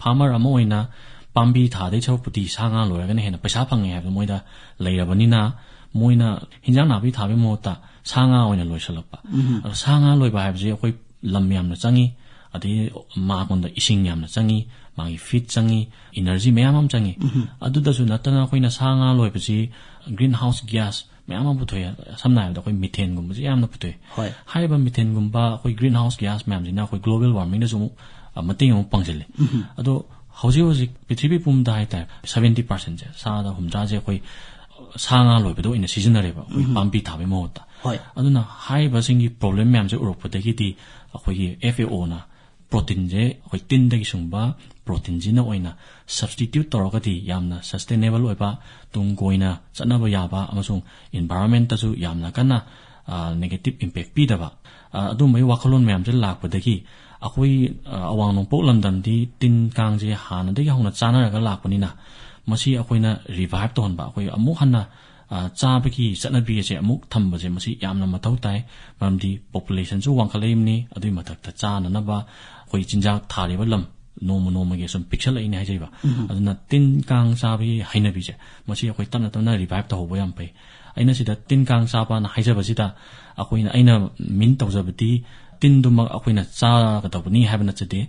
ꯐꯥꯔꯃꯔ ꯑꯃ ꯑꯣꯏꯅ ꯄꯥꯝꯕꯤ ꯊꯥꯗꯩ ꯁꯔꯨꯛꯄꯨꯗꯤ ꯁꯥ ꯉꯥ ꯂꯣꯏꯔꯒꯅ ꯍꯦꯟꯅ ꯄꯩꯁꯥ ꯐꯪꯉꯦ ꯍꯥꯏꯕꯗꯣ ꯃꯣꯏꯗ ꯂꯩꯔꯕꯅꯤꯅ ꯃꯣꯏꯅ ꯍꯤꯟꯖꯥꯡ ꯅꯥꯄꯤ ꯊꯥꯕꯒꯤ ꯃꯍꯨꯠꯇ ꯁꯥ ꯉꯥ ꯑꯣꯏꯅ ꯂꯣꯏꯁꯤꯜꯂꯛꯄ꯫ ꯎꯝ꯫ ꯑꯗꯣ ꯁꯥ ꯉꯥ ꯂꯣꯏꯕ ꯍꯥꯏꯕꯁꯤ ꯑꯩꯈꯣꯏ ꯂꯝ ꯌꯥꯝꯅ ꯆꯪꯉꯤ, ꯑꯗꯒꯤ ꯃꯉꯣꯟꯗ ꯏꯁꯤꯡ ꯌꯥꯝꯅ ꯆꯪꯉꯤ, ꯃꯥꯒꯤ ꯐꯤꯠ ꯆꯪꯉꯤ, ꯏꯅꯔꯖꯤ ꯃꯌꯥꯝ ꯑꯃ ꯆꯪꯉꯤ꯫ ꯎꯝ꯫ ꯑꯗꯨꯗꯁꯨ ꯅꯠꯇꯅ ꯑꯩꯈꯣꯏꯅ ꯁꯥ ꯉꯥ ꯂꯣꯏꯕꯁꯤ green house gas ꯃꯌꯥꯝ ꯑꯃ ꯄꯨꯊꯣꯛꯑꯦ꯫ ꯁꯝꯅ ꯍꯥꯏꯔꯕꯗ ꯑꯩꯈꯣꯏ methaneꯒꯨꯝꯕꯁꯦ ꯌꯥꯝꯅ ꯄꯨꯊꯣꯛꯑꯦ꯫ ꯍꯣꯏ꯫ ꯍꯥꯏꯔꯤꯕ methaneꯒꯨꯝꯕ ꯑꯩꯈꯣꯏ green house gas ꯃꯌꯥꯝꯁꯤꯅ ꯑꯩꯈꯣꯏ global warmingꯗꯁꯨ ꯑꯃꯨꯛ, ꯑ, ꯃꯇꯦꯡ ꯑꯃꯨꯛ ꯄꯥꯡꯁꯤꯜꯂꯤ꯫ ꯎꯝ꯫ ꯑꯗꯣ ꯍꯧꯖꯤꯛ ꯍꯧꯖꯤꯛ ꯄ꯭ꯔꯤꯊꯤꯕꯤ ꯄꯨꯝꯕꯗ ꯍꯥꯏꯇꯥꯔꯦ, seventy percentꯁꯦ, ꯆꯥꯗ ꯍꯨꯝꯗ꯭ꯔꯥꯁꯦ ꯑꯩꯈꯣꯏ ꯁꯥ ꯉꯥ ꯂꯣꯏꯕꯗ ꯑꯣꯏꯅ ꯁꯤꯖꯤꯟꯅꯔꯦꯕ, ꯑꯩꯈꯣꯏ ꯎꯝ꯫ ꯄꯥꯝꯕꯤ ꯊꯥꯕꯒꯤ ꯃꯍꯨꯠꯇ꯫ ꯍꯣꯏ꯫ ꯑꯗꯨꯅ ꯍꯥꯏꯔꯤꯕꯁꯤꯡꯒꯤ ꯄ꯭ꯔꯣꯕ꯭ꯂꯦꯝ ꯃꯌꯥꯝꯁꯦ ꯎꯔꯛꯄꯗꯒꯤꯗꯤ ꯑꯩꯈꯣꯏꯒꯤ F A Oꯅ ꯄ꯭ꯔꯣꯇꯤꯟꯁꯦ, ꯑꯩꯈꯣꯏ ꯇꯤꯟꯗꯒꯤ ꯁꯨꯡꯕ ꯄ꯭ꯔꯣꯇꯤꯟꯁꯤꯅ ꯑꯣꯏꯅ ꯁꯕꯁꯇꯤꯇ꯭ꯌꯨꯠ ꯇꯧꯔꯒꯗꯤ ꯌꯥꯝꯅ ꯁꯁꯇꯦꯅꯦꯕꯜ ꯑꯣꯏꯕ, ꯇꯨꯡ ꯀꯣꯏꯅ ꯆꯠꯅꯕ ꯌꯥꯕ ꯑꯃꯁꯨꯡ ꯏꯟꯚꯥꯏꯔꯣꯟꯃꯦꯟꯇꯁꯨ ꯌꯥꯝꯅ ꯀꯟꯅ ꯅꯦꯒꯦꯇꯤꯞ ꯏꯝꯄꯦꯛ ꯄꯤꯗꯕ, ꯑ, ꯑꯗꯨꯝꯕꯒꯤ ꯋꯥꯈꯜꯂꯣꯟ ꯃꯌꯥꯝꯁꯦ ꯂꯥꯛꯄꯗꯒꯤ ꯑꯩꯈꯣꯏ, ꯑ, ꯑꯋꯥꯡ ꯅꯣꯡꯄꯣꯛ ꯂꯝꯗꯝꯗꯤ ꯇꯤꯟ ꯀꯥꯡꯁꯦ ꯍꯥꯟꯅꯗꯒꯤ ꯍꯧꯅ ꯆꯥꯅꯔꯒ ꯂꯥꯛꯄꯅꯤꯅ, ꯃꯁꯤ ꯑꯩꯈꯣꯏꯅ ꯔꯤꯚꯥꯏꯚ ꯇꯧꯍꯟꯕ, ꯑꯩꯈꯣꯏ ꯑꯃꯨꯛ ꯍꯟꯅ, ꯑ, ꯆꯥꯕꯒꯤ ꯆꯠꯅꯕꯤ ꯑꯁꯦ ꯑꯃꯨꯛ ꯊꯝꯕꯁꯦ ꯃꯁꯤ ꯌꯥꯝꯅ ꯃꯊꯧ ꯇꯥꯏ꯫ ꯃꯔꯝꯗꯤ ꯄꯣꯄꯨꯂꯦꯁꯟꯁꯨ ꯋꯥꯡꯈꯠꯂꯛꯏꯕꯅꯤ, ꯑꯗꯨꯒꯤ ꯃꯊꯛꯇ ꯆꯥꯅꯅꯕ ꯑꯩꯈꯣꯏ ꯆꯤꯟꯖꯥꯛ ꯊꯥꯔꯤꯕ ꯂꯝ ꯅꯣꯡꯃ ꯅꯣꯡꯃꯒꯤ ꯁꯨꯝ ꯄꯤꯛꯁꯜꯂꯛꯏꯅꯦ ꯍꯥꯏꯖꯩꯕ꯫ ꯑꯗꯨꯅ ꯇꯤꯟ ꯀꯥꯡ ꯆꯥꯕꯒꯤ ꯍꯩꯅꯕꯤꯁꯦ, ꯃꯁꯤ ꯑꯩꯈꯣꯏ ꯇꯞꯅ ꯇꯞꯅ ꯔꯤꯚꯥꯏꯚ ꯇꯧꯍꯧꯕ ꯌꯥꯝ ꯐꯩ꯫ ꯑꯩꯅ ꯁꯤꯗ ꯇꯤꯟ ꯀꯥꯡ ꯆꯥꯕꯅ ꯍꯥꯏꯖꯕꯁꯤꯗ, ꯑꯩꯈꯣꯏꯅ, ꯑꯩꯅ ꯃꯤꯟ ꯇꯧꯖꯕꯗꯤ ꯇꯤꯟꯗꯨꯃꯛ ꯑꯩꯈꯣꯏꯅ ꯆꯥꯒꯗꯕꯅꯤ ꯍꯥꯏꯕ ꯅꯠꯆꯗꯦ꯫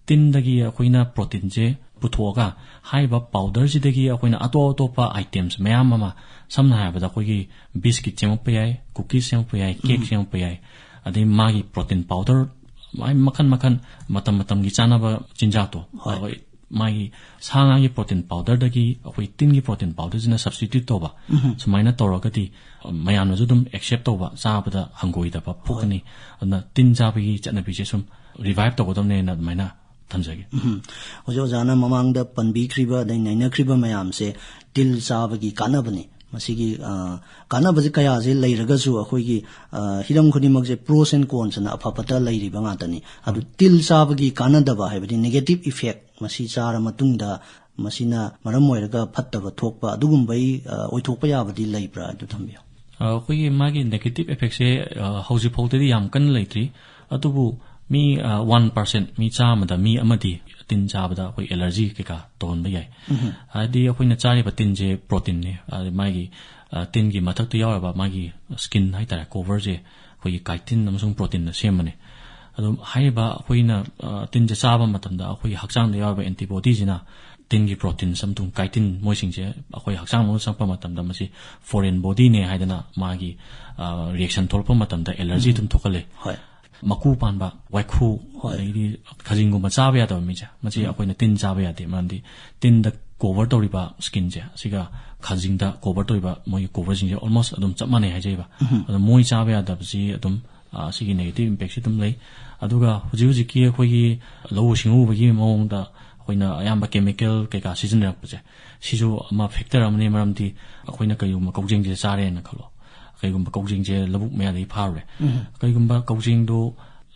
ꯇꯤꯟꯗꯒꯤ ꯑꯩꯈꯣꯏꯅ ꯄ꯭ꯔꯣꯇꯤꯟꯁꯦ ꯄꯨꯊꯣꯛꯑꯒ, ꯍꯥꯏꯔꯤꯕ ꯄꯥꯎꯗꯔꯁꯤꯗꯒꯤ ꯑꯩꯈꯣꯏꯅ ꯑꯇꯣꯞ ꯑꯇꯣꯞꯄ ꯑꯥꯏꯇꯦꯝꯁ ꯃꯌꯥꯝ ꯑꯃ, ꯁꯝꯅ ꯍꯥꯏꯔꯕꯗ ꯑꯩꯈꯣꯏꯒꯤ ꯕꯤꯁꯀꯤꯠ ꯁꯦꯝꯃꯛꯄ ꯌꯥꯏ, ꯀꯨꯀꯤꯁ ꯁꯦꯝꯃꯛꯄ ꯌꯥꯏ, ꯀꯦꯛ ꯁꯦꯝꯃꯛꯄ ꯌꯥꯏ, ꯑꯗꯩ ꯃꯥꯒꯤ ꯄ꯭ꯔꯣꯇꯤꯟ ꯄꯥꯎꯗꯔ, ꯃꯥꯏ ꯃꯈꯟ ꯃꯈꯟ, ꯃꯇꯝ ꯃꯇꯝꯒꯤ ꯆꯥꯅꯕ ꯆꯤꯟꯖꯥꯛꯇꯣ, ꯍꯣꯏ꯫ ꯑꯩꯈꯣꯏ ꯃꯥꯒꯤ ꯁꯥ ꯉꯥꯒꯤ ꯄ꯭ꯔꯣꯇꯤꯟ ꯄꯥꯎꯗꯔꯗꯒꯤ ꯑꯩꯈꯣꯏ ꯇꯤꯟꯒꯤ ꯄ꯭ꯔꯣꯇꯤꯟ ꯄꯥꯎꯗꯔꯁꯤꯅ ꯁꯕꯁꯇꯤꯇ꯭ꯌꯨꯠ ꯇꯧꯕ, ꯁꯨꯃꯥꯏꯅ ꯇꯧꯔꯒꯗꯤ, ꯑ, ꯃꯌꯥꯝꯅꯁꯨ ꯑꯗꯨꯝ ꯑꯦꯛꯁꯦꯞ ꯇꯧꯕ, ꯆꯥꯕꯗ ꯍꯪꯒꯣꯏꯗꯕ ꯄꯣꯛꯀꯅꯤ꯫ ꯑꯗꯨꯅ ꯇꯤꯟ ꯆꯥꯕꯒꯤ ꯆꯠꯅꯕꯤꯁꯦ ꯁꯨꯝ ꯔꯤꯚꯥꯏꯚ ꯇꯧꯒꯗꯕꯅꯦꯅ ꯑꯗꯨꯃꯥꯏꯅ ꯊꯝꯖꯒꯦ꯫ ꯎꯝ꯫ ꯍꯧꯖꯤꯛ ꯑꯣꯖꯥꯅ ꯃꯃꯥꯡꯗ ꯄꯟꯕꯤꯈ꯭ꯔꯤꯕ ꯑꯗꯩ ꯅꯩꯅꯈ꯭ꯔꯤꯕ ꯃꯌꯥꯝꯁꯦ ꯇꯤꯜ ꯆꯥꯕꯒꯤ ꯀꯥꯟꯅꯕꯅꯤ꯫ ꯃꯁꯤꯒꯤ, ꯑ, ꯀꯥꯟꯅꯕꯁꯦ ꯀꯌꯥꯁꯦ ꯂꯩꯔꯒꯁꯨ ꯑꯩꯈꯣꯏꯒꯤ, ꯑ, ꯍꯤꯔꯝ ꯈꯨꯗꯤꯡꯃꯛꯁꯦ ꯄ꯭ꯔꯣꯁ ꯑꯦꯟ ꯀꯣꯟꯁ ꯑꯅ ꯑꯐ ꯐꯠꯇ ꯂꯩꯔꯤꯕ ꯉꯥꯛꯇꯅꯤ꯫ ꯑꯗꯨ ꯇꯤꯜ ꯆꯥꯕꯒꯤ ꯀꯥꯟꯅꯗꯕ ꯍꯥꯏꯕꯗꯤ ꯅꯦꯒꯦꯇꯤꯞ ꯏꯐꯦꯛ, ꯃꯁꯤ ꯆꯥꯔ ꯃꯇꯨꯡꯗ ꯃꯁꯤꯅ ꯃꯔꯝ ꯑꯣꯏꯔꯒ ꯐꯠꯇꯕ ꯊꯣꯛꯄ ꯑꯗꯨꯒꯨꯝꯕꯒꯤ, ꯑ, ꯑꯣꯏꯊꯣꯛꯄ ꯌꯥꯕꯗꯤ ꯂꯩꯕ꯭ꯔꯥ? ꯑꯗꯨ ꯊꯝꯕꯤꯌꯨ꯫ ꯑ, ꯑꯩꯈꯣꯏꯒꯤ ꯃꯥꯒꯤ ꯅꯦꯒꯦꯇꯤꯞ ꯏꯐꯦꯛꯁꯦ, ꯑ, ꯍꯧꯖꯤꯛ ꯐꯥꯎꯗꯗꯤ ꯌꯥꯝ ꯀꯟꯅ ꯂꯩꯇ꯭ꯔꯤ꯫ ꯑꯗꯨꯕꯨ ꯃꯤ, ꯑ, ꯋꯥꯟ ꯄꯥꯔꯁꯦꯟ, ꯃꯤ ꯆꯥꯝꯃꯗ ꯃꯤ ꯑꯃꯗꯤ ꯇꯤꯟ ꯆꯥꯕꯗ ꯑꯩꯈꯣꯏ ꯑꯦꯂꯔꯖꯤ ꯀꯩꯀꯥ ꯇꯧꯍꯟꯕ ꯌꯥꯏ꯫ ꯍꯥꯏꯗꯤ ꯑꯩꯈꯣꯏꯅ ꯆꯥꯔꯤꯕ ꯇꯤꯟꯁꯦ ꯄ꯭ꯔꯣꯇꯤꯟꯅꯤ꯫ ꯑꯗꯩ ꯃꯥꯒꯤ, ꯑ, ꯇꯤꯟꯒꯤ ꯃꯊꯛꯇ ꯌꯥꯎꯔꯕ ꯃꯥꯒꯤ ꯁ꯭ꯀꯤꯟ ꯍꯥꯏꯇꯥꯔꯦ, ꯀꯣꯚꯔꯁꯦ ꯑꯩꯈꯣꯏꯒꯤ ꯀꯥꯏꯇꯤꯟ ꯑꯃꯁꯨꯡ ꯄ꯭ꯔꯣꯇꯤꯟꯅ ꯁꯦꯝꯕꯅꯦ꯫ ꯑꯗꯨꯝ ꯍꯥꯏꯔꯤꯕ ꯑꯩꯈꯣꯏꯅ, ꯑ, ꯇꯤꯟꯁꯦ ꯆꯥꯕ ꯃꯇꯝꯗ ꯑꯩꯈꯣꯏꯒꯤ ꯍꯛꯆꯥꯡꯗ ꯌꯥꯎꯔꯤꯕ ꯑꯦꯟꯇꯤꯕꯣꯗꯤꯁꯤꯅ ꯇꯤꯟꯒꯤ ꯄ꯭ꯔꯣꯇꯤꯟꯁ ꯑꯃꯁꯨꯡ ꯀꯥꯏꯇꯤꯟ ꯃꯣꯏꯁꯤꯡꯁꯦ ꯑꯩꯈꯣꯏ ꯍꯛꯆꯥꯡ ꯃꯅꯨꯡꯗ ꯆꯪꯉꯛꯄ ꯃꯇꯝꯗ ꯃꯁꯤ ꯐꯣꯔꯦꯟ ꯕꯣꯗꯤꯅꯦ ꯍꯥꯏꯗꯅ ꯃꯥꯒꯤ, ꯑ, ꯔꯤꯌꯦꯛꯁꯟ ꯊꯣꯛꯂꯛꯄ ꯃꯇꯝꯗ ꯑꯦꯂꯔꯖꯤ ꯑꯗꯨꯝ ꯊꯣꯛꯍꯜꯂꯦ꯫ ꯍꯣꯏ꯫ ꯃꯀꯨ ꯄꯥꯟꯕ, ꯋꯥꯏꯈꯨ, ꯍꯣꯏ꯫ ꯑꯗꯒꯤꯗꯤ ꯈꯖꯤꯡꯒꯨꯝꯕ ꯆꯥꯕ ꯌꯥꯗꯕ ꯃꯤꯁꯦ, ꯃꯁꯤ ꯑꯩꯈꯣꯏꯅ ꯇꯤꯟ ꯆꯥꯕ ꯌꯥꯗꯦ꯫ ꯃꯔꯝꯗꯤ ꯇꯤꯟꯗ ꯀꯣꯚꯔ ꯇꯧꯔꯤꯕ ꯁ꯭ꯀꯤꯟꯁꯦ, ꯑꯁꯤꯒ ꯈꯖꯤꯡꯗ ꯀꯣꯚꯔ ꯇꯧꯔꯤꯕ ꯃꯣꯏꯒꯤ ꯀꯣꯚꯔꯁꯤꯡꯁꯦ ꯑꯣꯜꯃꯣꯁ ꯑꯗꯨꯝ ꯆꯞ ꯃꯥꯟꯅꯩ ꯍꯥꯏꯖꯩꯕ꯫ ꯑꯗꯣ ꯃꯣꯏ ꯆꯥꯕ ꯌꯥꯗꯕꯁꯤ ꯑꯗꯨꯝ ꯑ, ꯁꯤꯒꯤ negative impactꯁꯤ ꯑꯗꯨꯝ ꯂꯩ꯫ ꯑꯗꯨꯒ ꯍꯧꯖꯤꯛ ꯍꯧꯖꯤꯛꯀꯤ ꯑꯩꯈꯣꯏꯒꯤ ꯂꯧꯎ ꯁꯤꯡꯎꯕꯒꯤ ꯃꯑꯣꯡꯗ ꯑꯩꯈꯣꯏꯅ ꯑꯌꯥꯝꯕ chemical ꯀꯩꯀꯥ ꯁꯤꯖꯤꯟꯅꯔꯛꯄꯁꯦ, ꯁꯤꯁꯨ ꯑꯃ factor ꯑꯃꯅꯤ꯫ ꯃꯔꯝꯗꯤ ꯑꯩꯈꯣꯏꯅ ꯀꯩꯒꯨꯝꯕ ꯀꯧꯖꯦꯡꯁꯦ ꯆꯥꯔꯦꯅ ꯈꯜꯂꯣ, ꯀꯩꯒꯨꯝꯕ ꯀꯧꯖꯦꯡꯁꯦ ꯂꯧꯕꯨꯛ ꯃꯌꯥꯗꯒꯤ ꯐꯥꯔꯨꯔꯦ, ꯎꯝ꯫ ꯀꯩꯒꯨꯝꯕ ꯀꯧꯖꯦꯡꯗꯣ,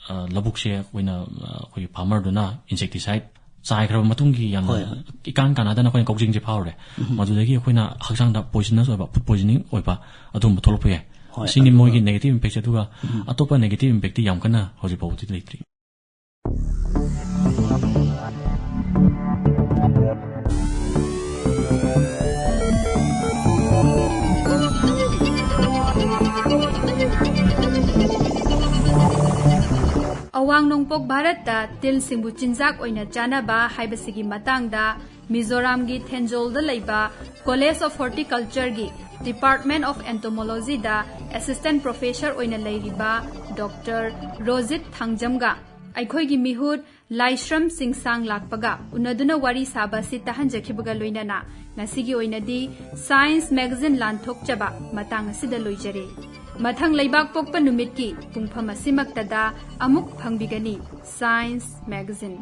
ꯑ, ꯂꯧꯕꯨꯛꯁꯦ ꯑꯩꯈꯣꯏꯅ, ꯑ, ꯑꯩꯈꯣꯏꯒꯤ farmerꯗꯨꯅ insecticide ꯆꯥꯏꯈ꯭ꯔꯕ ꯃꯇꯨꯡꯒꯤ ꯌꯥꯝꯅ ꯍꯣꯏ, ꯍꯣꯏ꯫ ꯏꯀꯥꯟ ꯀꯥꯟꯅꯗꯅ ꯑꯩꯈꯣꯏꯅ ꯀꯧꯖꯦꯡꯁꯦ ꯐꯥꯔꯨꯔꯦ, ꯎꯝ꯫ ꯃꯗꯨꯗꯒꯤ ꯑꯩꯈꯣꯏꯅ ꯍꯛꯆꯥꯡꯗ poisonous ꯑꯣꯏꯕ, food poisoning ꯑꯣꯏꯕ ꯑꯗꯨꯒꯨꯝꯕ ꯊꯣꯛꯂꯛꯄ ꯌꯥꯏ꯫ ꯍꯣꯏ, ꯁꯤꯅꯤ ꯑꯗꯨꯒ ꯃꯣꯏꯒꯤ negative impactꯁꯦ꯫ ꯑꯗꯨꯒ ꯎꯝ꯫ ꯑꯇꯣꯞꯄ negative impactꯇꯤ ꯌꯥꯝ ꯀꯟꯅ ꯍꯧꯖꯤꯛ ꯐꯥꯎꯕꯗꯤ ꯂꯩꯇ꯭ꯔꯤ꯫ ꯑꯋꯥꯡ ꯅꯣꯡꯄꯣꯛ ꯚꯥꯔꯠꯇ ꯇꯤꯜꯁꯤꯡꯕꯨ ꯆꯤꯟꯖꯥꯛ ꯑꯣꯏꯅ ꯆꯥꯅꯕ ꯍꯥꯏꯕꯁꯤꯒꯤ ꯃꯇꯥꯡꯗ ꯃꯤꯖꯣꯔꯥꯝꯒꯤ ꯊꯦꯟꯖꯣꯜꯗ ꯂꯩꯕ College of Horticultureꯒꯤ Department of Entomologyꯗ assistant professor ꯑꯣꯏꯅ ꯂꯩꯔꯤꯕ ꯗꯣꯛꯇꯔ ꯔꯣꯖꯤꯠ ꯊꯥꯡꯖꯝꯒ ꯑꯩꯈꯣꯏꯒꯤ ꯃꯤꯍꯨꯠ ꯂꯥꯏꯁ꯭ꯔꯝ ꯆꯤꯡꯁꯥꯡ ꯂꯥꯛꯄꯒ ꯎꯅꯗꯨꯅ ꯋꯥꯔꯤ ꯁꯥꯕ ꯑꯁꯤ ꯇꯥꯍꯟꯖꯈꯤꯕꯒ ꯂꯣꯏꯅꯅ ꯉꯁꯤꯒꯤ ꯑꯣꯏꯅꯗꯤ Science Magazine ꯂꯥꯟꯊꯣꯛꯆꯕ ꯃꯇꯥꯡ ꯑꯁꯤꯗ ꯂꯣꯏꯖꯔꯦ꯫ ꯃꯊꯪ ꯂꯩꯕꯥꯛ ꯄꯣꯛꯄ ꯅꯨꯃꯤꯠꯀꯤ ꯄꯨꯡꯐꯝ ꯑꯁꯤꯃꯛꯇꯗ ꯑꯃꯨꯛ ꯐꯪꯕꯤꯒꯅꯤ Science Magazine꯫